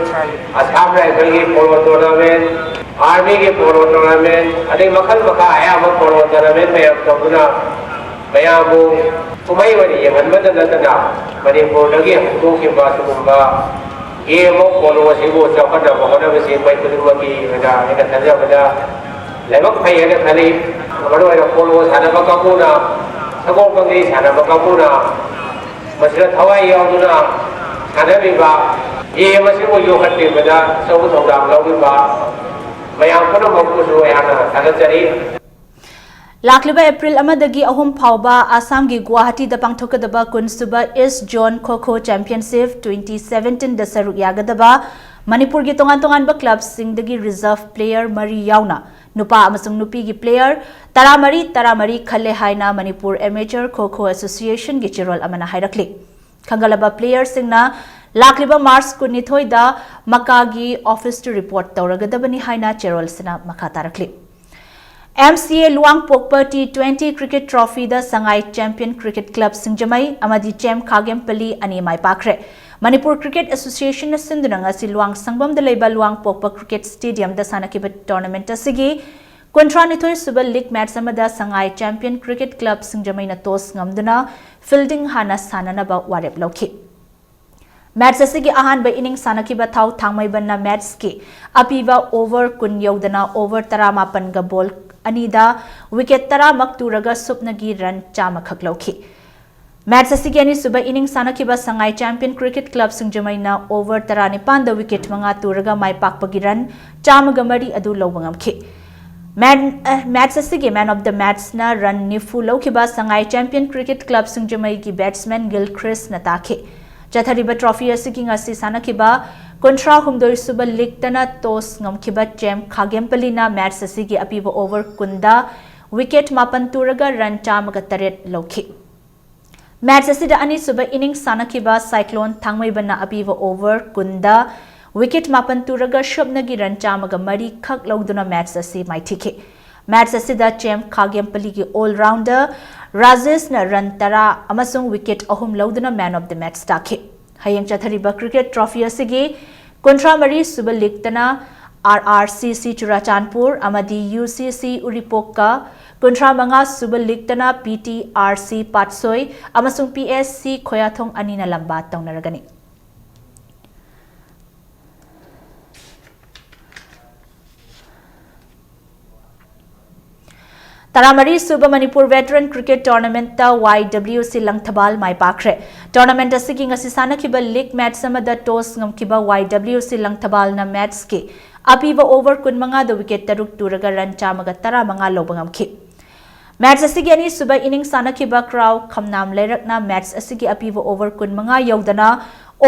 Assam Rifle ꯒꯤ polo tournament, Army ꯒꯤ polo tournament, ꯑꯗꯩ ꯃꯈꯜ ꯃꯈꯥ ꯑꯌꯥꯝꯕ polo tournament ꯃꯌꯥꯝ ꯇꯧꯗꯨꯅ ꯃꯌꯥꯝꯕꯨ ꯀꯨꯝꯍꯩ ꯑꯣꯏꯅ ꯌꯦꯡꯍꯟꯕꯗ ꯅꯠꯇꯅ ꯃꯅꯤꯄꯨꯔꯗꯒꯤ ꯍꯧꯗꯣꯛꯈꯤꯕ ꯁꯤꯒꯨꯝꯕ game of polo ꯑꯁꯤꯕꯨ ꯆꯥꯎꯈꯠꯅꯕ ꯍꯣꯠꯅꯕꯁꯤ ꯃꯣꯏ ꯈꯨꯗꯤꯡꯃꯛꯀꯤ ꯑꯣꯏꯅ ꯑꯩꯅ ꯈꯟꯖꯕꯗ ꯂꯥꯏꯕꯛ ꯐꯩ ꯍꯥꯏꯅ ꯈꯜꯂꯤ꯫ ꯃꯔꯨꯑꯣꯏꯅ polo ꯁꯥꯟꯅꯕ ꯀꯥꯡꯕꯨꯅ ꯁꯒꯣꯜ ꯀꯥꯡꯖꯩ ꯁꯥꯟꯅꯕ ꯀꯥꯡꯕꯨꯅ ꯃꯁꯤꯗ ꯊꯋꯥꯏ ꯌꯥꯎꯗꯨꯅ ꯁꯥꯟꯅꯕꯤꯕ game ꯑꯁꯤꯕꯨ ꯌꯣꯛꯈꯠꯄꯤꯕꯗ ꯑꯆꯧꯕ ꯊꯧꯗꯥꯡ ꯂꯧꯕꯤꯕ ꯃꯌꯥꯝ ꯄꯨꯝꯅꯃꯛꯄꯨꯁꯨ ꯑꯩꯍꯥꯛꯅ ꯊꯥꯒꯠꯆꯔꯤ꯫ ꯂꯥꯛꯂꯤꯕ ꯑꯦꯄ꯭ꯔꯤꯜ ꯑꯃꯗꯒꯤ ꯑꯍꯨꯝ ꯐꯥꯎꯕ ꯑꯁꯥꯝꯒꯤ ꯒꯨꯋꯥꯍꯥꯇꯤꯗ ꯄꯥꯡꯊꯣꯛꯀꯗꯕ ꯀꯨꯟꯁꯨꯕ East Zone Kho Kho Championship twenty seventeenꯗ ꯁꯔꯨꯛ ꯌꯥꯒꯗꯕ ꯃꯅꯤꯄꯨꯔꯒꯤ ꯇꯣꯉꯥꯟ ꯇꯣꯉꯥꯟꯕ ꯀ꯭ꯂꯕꯁꯤꯡꯗꯒꯤ reserve player ꯃꯔꯤ ꯌꯥꯎꯅ ꯅꯨꯄꯥ ꯑꯃꯁꯨꯡ ꯅꯨꯄꯤꯒꯤ player ꯇꯔꯥꯃꯔꯤ ꯇꯔꯥꯃꯔꯤ ꯈꯜꯂꯦ ꯍꯥꯏꯅ ꯃꯅꯤꯄꯨꯔ Amateur Kho Kho Associationꯒꯤ ꯆꯦꯔꯣꯜ ꯑꯃꯅ ꯍꯥꯏꯔꯛꯂꯤ꯫ ꯈꯟꯒꯠꯂꯕ playerꯁꯤꯡꯅ ꯂꯥꯛꯂꯤꯕ March ꯀꯨꯟꯅꯤꯊꯣꯏꯗ ꯃꯀꯥꯒꯤ officeꯇ report ꯇꯧꯔꯒꯗꯕꯅꯤ ꯍꯥꯏꯅ ꯆꯦꯔꯣꯜꯁꯤꯅ ꯃꯈꯥ ꯇꯥꯔꯛꯂꯤ꯫ MCA ꯂꯨꯋꯥꯡꯄꯣꯛꯄ T twenty cricket trophyꯗ ꯁꯉꯥꯏ Champion Cricket Club ꯁꯤꯡꯖꯃꯩ ꯑꯃꯗꯤ ꯆꯦꯝ ꯈꯥꯒꯦꯝꯄꯜꯂꯤ ꯑꯅꯤ ꯃꯥꯏ ꯄꯥꯛꯈ꯭ꯔꯦ꯫ ꯃꯅꯤꯄꯨꯔ Cricket Associationꯅ ꯁꯤꯟꯗꯨꯅ ꯉꯁꯤ ꯂꯨꯋꯥꯡ ꯁꯪꯕꯝꯗ ꯂꯩꯕ ꯂꯨꯋꯥꯡꯄꯣꯛꯄ Cricket Stadiumꯗ ꯁꯥꯟꯅꯈꯤꯕ tournament ꯑꯁꯤꯒꯤ ꯀꯨꯟꯊ꯭ꯔꯥꯅꯤꯊꯣꯏ ꯁꯨꯕ league match ꯑꯃꯗ ꯁꯉꯥꯏ Champion Cricket Club ꯁꯤꯡꯖꯃꯩꯅ toss ꯉꯝꯗꯨꯅ fielding ꯍꯥꯟꯅ ꯁꯥꯟꯅꯅꯕ ꯋꯥꯔꯦꯞ ꯂꯧꯈꯤ꯫ Match ꯑꯁꯤꯒꯤ ꯑꯍꯥꯟꯕ inning ꯁꯥꯟꯅꯈꯤꯕ ꯊꯥꯎ ꯊꯥꯡꯃꯩꯕꯟꯅ matchꯀꯤ ꯑꯄꯤꯕ over ꯀꯨꯟ ꯌꯧꯗꯅ over ꯇꯔꯥꯃꯥꯄꯟꯒ ball ꯑꯅꯤꯗ wicket ꯇꯔꯥꯃꯛ ꯇꯨꯔꯒ ꯁꯨꯞꯅꯒꯤ run ꯆꯥꯝꯃꯈꯛ ꯂꯧꯈꯤ꯫ Match ꯑꯁꯤꯒꯤ ꯑꯅꯤꯁꯨꯕ inning ꯁꯥꯟꯅꯈꯤꯕ ꯁꯉꯥꯏ Champion Cricket Club ꯁꯤꯡꯖꯃꯩꯅ over ꯇꯔꯥꯅꯤꯄꯥꯟꯗ wicket ꯃꯉꯥ ꯇꯨꯔꯒ ꯃꯥꯏ ꯄꯥꯛꯄꯒꯤ run ꯆꯥꯝꯃꯒ ꯃꯔꯤ ꯑꯗꯨ ꯂꯧꯕ ꯉꯝꯈꯤ꯫ Man, ꯑ, match ꯑꯁꯤꯒꯤ man of the matchꯅ run ꯅꯤꯐꯨ ꯂꯧꯈꯤꯕ ꯁꯉꯥꯏ Champion Cricket Club ꯁꯤꯡꯖꯃꯩꯒꯤ batsman ꯒꯤꯜ ꯈ꯭ꯔꯤꯁꯅ ꯇꯥꯈꯤ꯫ ꯆꯠꯊꯔꯤꯕ trophy ꯑꯁꯤꯒꯤ ꯉꯁꯤ ꯁꯥꯟꯅꯈꯤꯕ ꯀꯨꯟꯊ꯭ꯔꯥꯍꯨꯝꯗꯣꯏ ꯁꯨꯕ leagueꯇꯅ toss ꯉꯝꯈꯤꯕ ꯆꯦꯝ ꯈꯥꯒꯦꯝꯄꯜꯂꯤꯅ match ꯑꯁꯤꯒꯤ ꯑꯄꯤꯕ over ꯀꯨꯟꯗ wicket ꯃꯥꯄꯟ ꯇꯨꯔꯒ run ꯆꯥꯝꯃꯒ ꯇꯔꯦꯠ ꯂꯧꯈꯤ꯫ Match ꯑꯁꯤꯗ ꯑꯅꯤꯁꯨꯕ inning ꯁꯥꯟꯅꯈꯤꯕ Cyclone ꯊꯥꯡꯃꯩꯕꯟꯅ ꯑꯄꯤꯕ over ꯀꯨꯟꯗ wicket ꯃꯥꯄꯟ ꯇꯨꯔꯒ ꯁꯨꯞꯅꯒꯤ run ꯆꯥꯝꯃꯒ ꯃꯔꯤ ꯈꯛ ꯂꯧꯗꯨꯅ match ꯑꯁꯤ ꯃꯥꯏꯊꯤꯈꯤ꯫ Match ꯑꯁꯤꯗ ꯆꯦꯝ ꯈꯥꯒꯦꯝꯄꯜꯂꯤꯒꯤ all-rounder ꯔꯥꯖꯦꯁꯅ run ꯇꯔꯥ ꯑꯃꯁꯨꯡ wicket ꯑꯍꯨꯝ ꯂꯧꯗꯨꯅ man of the match ꯇꯥꯈꯤ꯫ ꯍꯌꯦꯡ ꯆꯠꯊꯔꯤꯕ cricket trophy ꯑꯁꯤꯒꯤ ꯀꯨꯟꯊ꯭ꯔꯥ ꯃꯔꯤ ꯁꯨꯕ league ꯇꯅ R R C C Churachandpur ꯑꯃꯗꯤ U C C ꯎꯔꯤꯄꯣꯛꯀ, ꯀꯨꯟꯊ꯭ꯔꯥ ꯃꯉꯥ ꯁꯨꯕ league ꯇꯅ P T R C ꯄꯥꯠꯁꯣꯏ ꯑꯃꯁꯨꯡ P S C ꯈꯣꯌꯥꯊꯣꯡ ꯑꯅꯤꯅ ꯂꯝꯕꯥ ꯇꯧꯅꯔꯒꯅꯤ꯫ ꯇꯔꯥꯃꯔꯤ ꯁꯨꯕ Manipur Veteran Cricket Tournamentꯇ Y W C Langthabal ꯃꯥꯏ ꯄꯥꯛꯈ꯭ꯔꯦ꯫ Tournament ꯑꯁꯤꯒꯤ ꯉꯁꯤ ꯁꯥꯟꯅꯈꯤꯕ league match ꯑꯃꯗ toss ꯉꯝꯈꯤꯕ Y W C ꯂꯪꯊꯕꯥꯜꯅ matchꯀꯤ ꯑꯄꯤꯕ over ꯀꯨꯟꯃꯉꯥꯗ wicket ꯇꯔꯨꯛ ꯇꯨꯔꯒ run ꯆꯥꯝꯃꯒ ꯇꯔꯥꯃꯉꯥ ꯂꯧꯕ ꯉꯝꯈꯤ꯫ Match ꯑꯁꯤꯒꯤ ꯑꯅꯤꯁꯨꯕ inning ꯁꯥꯟꯅꯈꯤꯕ ꯀ꯭ꯔꯥꯎ ꯈꯝꯅꯥꯝ ꯂꯩꯔꯛꯅ match ꯑꯁꯤꯒꯤ ꯑꯄꯤꯕ over ꯀꯨꯟꯃꯉꯥ ꯌꯧꯗꯅ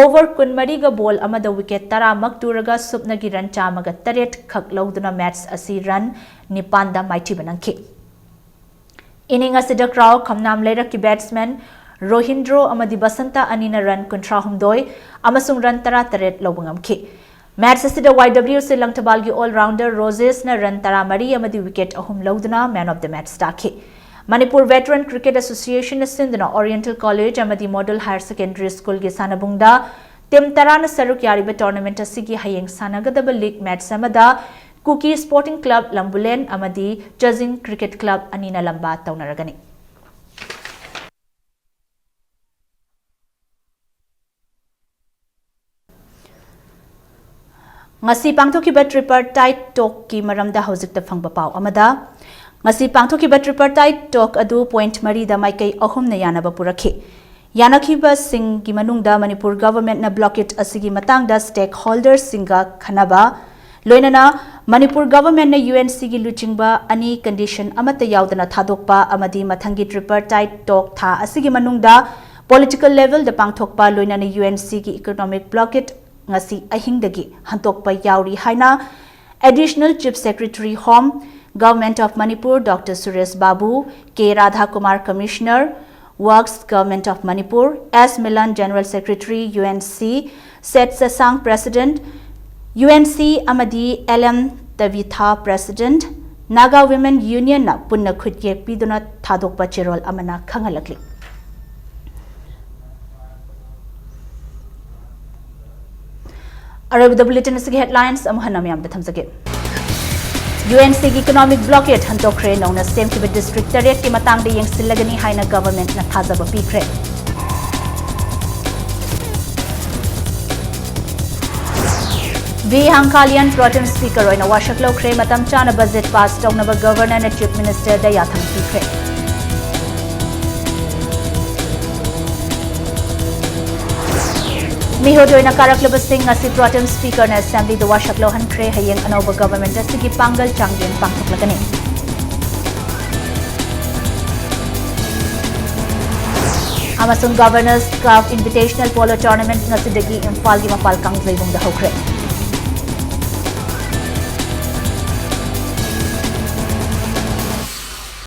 over ꯀꯨꯟꯃꯔꯤꯒ ball ꯑꯃꯗ wicket ꯇꯔꯥꯃꯛ ꯇꯨꯔꯒ ꯁꯨꯞꯅꯒꯤ run ꯆꯥꯝꯃꯒ ꯇꯔꯦꯠ ꯈꯛ ꯂꯧꯗꯨꯅ match ꯑꯁꯤ run ꯅꯤꯄꯥꯟꯗ ꯃꯥꯏꯊꯤꯕ ꯅꯪꯈꯤ꯫ Inning ꯑꯁꯤꯗ ꯀ꯭ꯔꯥꯎ ꯈꯝꯅꯥꯝ ꯂꯩꯔꯛꯀꯤ batsman ꯔꯣꯍꯤꯟꯗ꯭ꯔꯣ ꯑꯃꯗꯤ ꯕꯁꯟꯇ ꯑꯅꯤꯅ run ꯀꯨꯟꯊ꯭ꯔꯥꯍꯨꯝꯗꯣꯏ ꯑꯃꯁꯨꯡ run ꯇꯔꯥꯇꯔꯦꯠ ꯂꯧꯕ ꯉꯝꯈꯤ꯫ Match ꯑꯁꯤꯗ Y W C ꯂꯪꯊꯕꯥꯜꯒꯤ all-rounder ꯔꯣꯖꯦꯁꯅ run ꯇꯔꯥꯃꯔꯤ ꯑꯃꯗꯤ wicket ꯑꯍꯨꯝ ꯂꯧꯗꯨꯅ man of the match ꯇꯥꯈꯤ꯫ ꯃꯅꯤꯄꯨꯔ Veteran Cricket Associationꯅ ꯁꯤꯟꯗꯨꯅ Oriental College ꯑꯃꯗꯤ Model Higher Secondary Schoolꯒꯤ ꯁꯥꯟꯅꯕꯨꯡꯗ team ꯇꯔꯥꯅ ꯁꯔꯨꯛ ꯌꯥꯔꯤꯕ tournament ꯑꯁꯤꯒꯤ ꯍꯌꯦꯡ ꯁꯥꯟꯅꯒꯗꯕ league match ꯑꯃꯗ ꯀꯨꯀꯤ Sporting Club ꯂꯝꯕꯨꯂꯦꯟ ꯑꯃꯗꯤ ꯆꯖꯤꯡ Cricket Club ꯑꯅꯤꯅ ꯂꯝꯕꯥ ꯇꯧꯅꯔꯒꯅꯤ꯫ ꯉꯁꯤ ꯄꯥꯡꯊꯣꯛꯈꯤꯕ tripartite talkꯀꯤ ꯃꯔꯝꯗ ꯍꯧꯖꯤꯛꯇ ꯐꯪꯕ ꯄꯥꯎ ꯑꯃꯗ, ꯉꯁꯤ ꯄꯥꯡꯊꯣꯛꯈꯤꯕ tripartite talk ꯑꯗꯨ point ꯃꯔꯤꯗ ꯃꯥꯏꯀꯩ ꯑꯍꯨꯝꯅ ꯌꯥꯅꯕ ꯄꯨꯔꯛꯈꯤ꯫ ꯌꯥꯅꯈꯤꯕꯁꯤꯡꯒꯤ ꯃꯅꯨꯡꯗ ꯃꯅꯤꯄꯨꯔ governmentꯅ blockade ꯑꯁꯤꯒꯤ ꯃꯇꯥꯡꯗ stakeholderꯁꯤꯡꯒ ꯈꯟꯅꯕ, ꯂꯣꯏꯅꯅ ꯃꯅꯤꯄꯨꯔ governmentꯅ UNCꯒꯤ ꯂꯨꯆꯤꯡꯕ ꯑꯅꯤ condition ꯑꯃꯠꯇ ꯌꯥꯎꯗꯅ ꯊꯥꯗꯣꯛꯄ ꯑꯃꯗꯤ ꯃꯊꯪꯒꯤ tripartite talk ꯊꯥ ꯑꯁꯤꯒꯤ ꯃꯅꯨꯡꯗ political levelꯗ ꯄꯥꯡꯊꯣꯛꯄ, ꯂꯣꯏꯅꯅ UNCꯒꯤ economic blockade ꯉꯁꯤ ꯑꯍꯤꯡꯗꯒꯤ ꯍꯟꯗꯣꯛꯄ ꯌꯥꯎꯔꯤ ꯍꯥꯏꯅ Additional Chief Secretary Home, Government of Manipur, Doctor Suresh Babu, K Radhakumar, Commissioner, Works, Government of Manipur, S Milan, General Secretary, UNC, Seth Sesang, President, UNC, ꯑꯃꯗꯤ L M Tavitha, President, Naga Women Union ꯅ ꯄꯨꯟꯅ ꯈꯨꯠꯌꯦꯛ ꯄꯤꯗꯨꯅ ꯊꯥꯗꯣꯛꯄ ꯆꯦꯔꯣꯜ ꯑꯃꯅ ꯈꯪꯍꯜꯂꯛꯂꯤ꯫ ꯑꯔꯣꯏꯕꯗ bulletin ꯑꯁꯤꯒꯤ headlines ꯑꯃꯨꯛ ꯍꯟꯅ ꯃꯌꯥꯝꯗ ꯊꯝꯖꯒꯦ꯫ UNC ꯒꯤ economic blockade ꯍꯟꯗꯣꯛꯈ꯭ꯔꯦ꯫ ꯅꯧꯅ ꯁꯦꯝꯈꯤꯕ district ꯇꯔꯦꯠꯀꯤ ꯃꯇꯥꯡꯗ ꯌꯦꯡꯁꯤꯜꯂꯒꯅꯤ ꯍꯥꯏꯅ government ꯅ ꯊꯥꯖꯕ ꯄꯤꯈ꯭ꯔꯦ꯫ V ꯍꯪꯀꯥꯂꯤꯌꯟ pro tem speaker ꯑꯣꯏꯅ ꯋꯥꯁꯛ ꯂꯧꯈ꯭ꯔꯦ꯫ ꯃꯇꯝ ꯆꯥꯅ budget pass ꯇꯧꯅꯕ governor ꯅ chief minister ꯗ ꯌꯥꯊꯪ ꯄꯤꯈ꯭ꯔꯦ꯫ ꯃꯤꯍꯨꯠ ꯑꯣꯏꯅ ꯀꯥꯔꯛꯂꯕꯁꯤꯡ ꯉꯁꯤ pro tem speaker ꯅ assembly ꯗ ꯋꯥꯁꯛ ꯂꯧꯍꯟꯈ꯭ꯔꯦ꯫ ꯍꯌꯦꯡ ꯑꯅꯧꯕ government ꯑꯁꯤꯒꯤ ꯄꯥꯡꯒꯜ ꯆꯥꯡꯌꯦꯡ ꯄꯥꯡꯊꯣꯛꯂꯒꯅꯤ꯫ ꯑꯃꯁꯨꯡ Governors Cup Invitational Polo Tournament ꯉꯁꯤꯗꯒꯤ ꯏꯝꯐꯥꯜꯒꯤ ꯃꯄꯥꯜ ꯀꯥꯡꯖꯩꯕꯨꯡꯗ ꯍꯧꯈ꯭ꯔꯦ꯫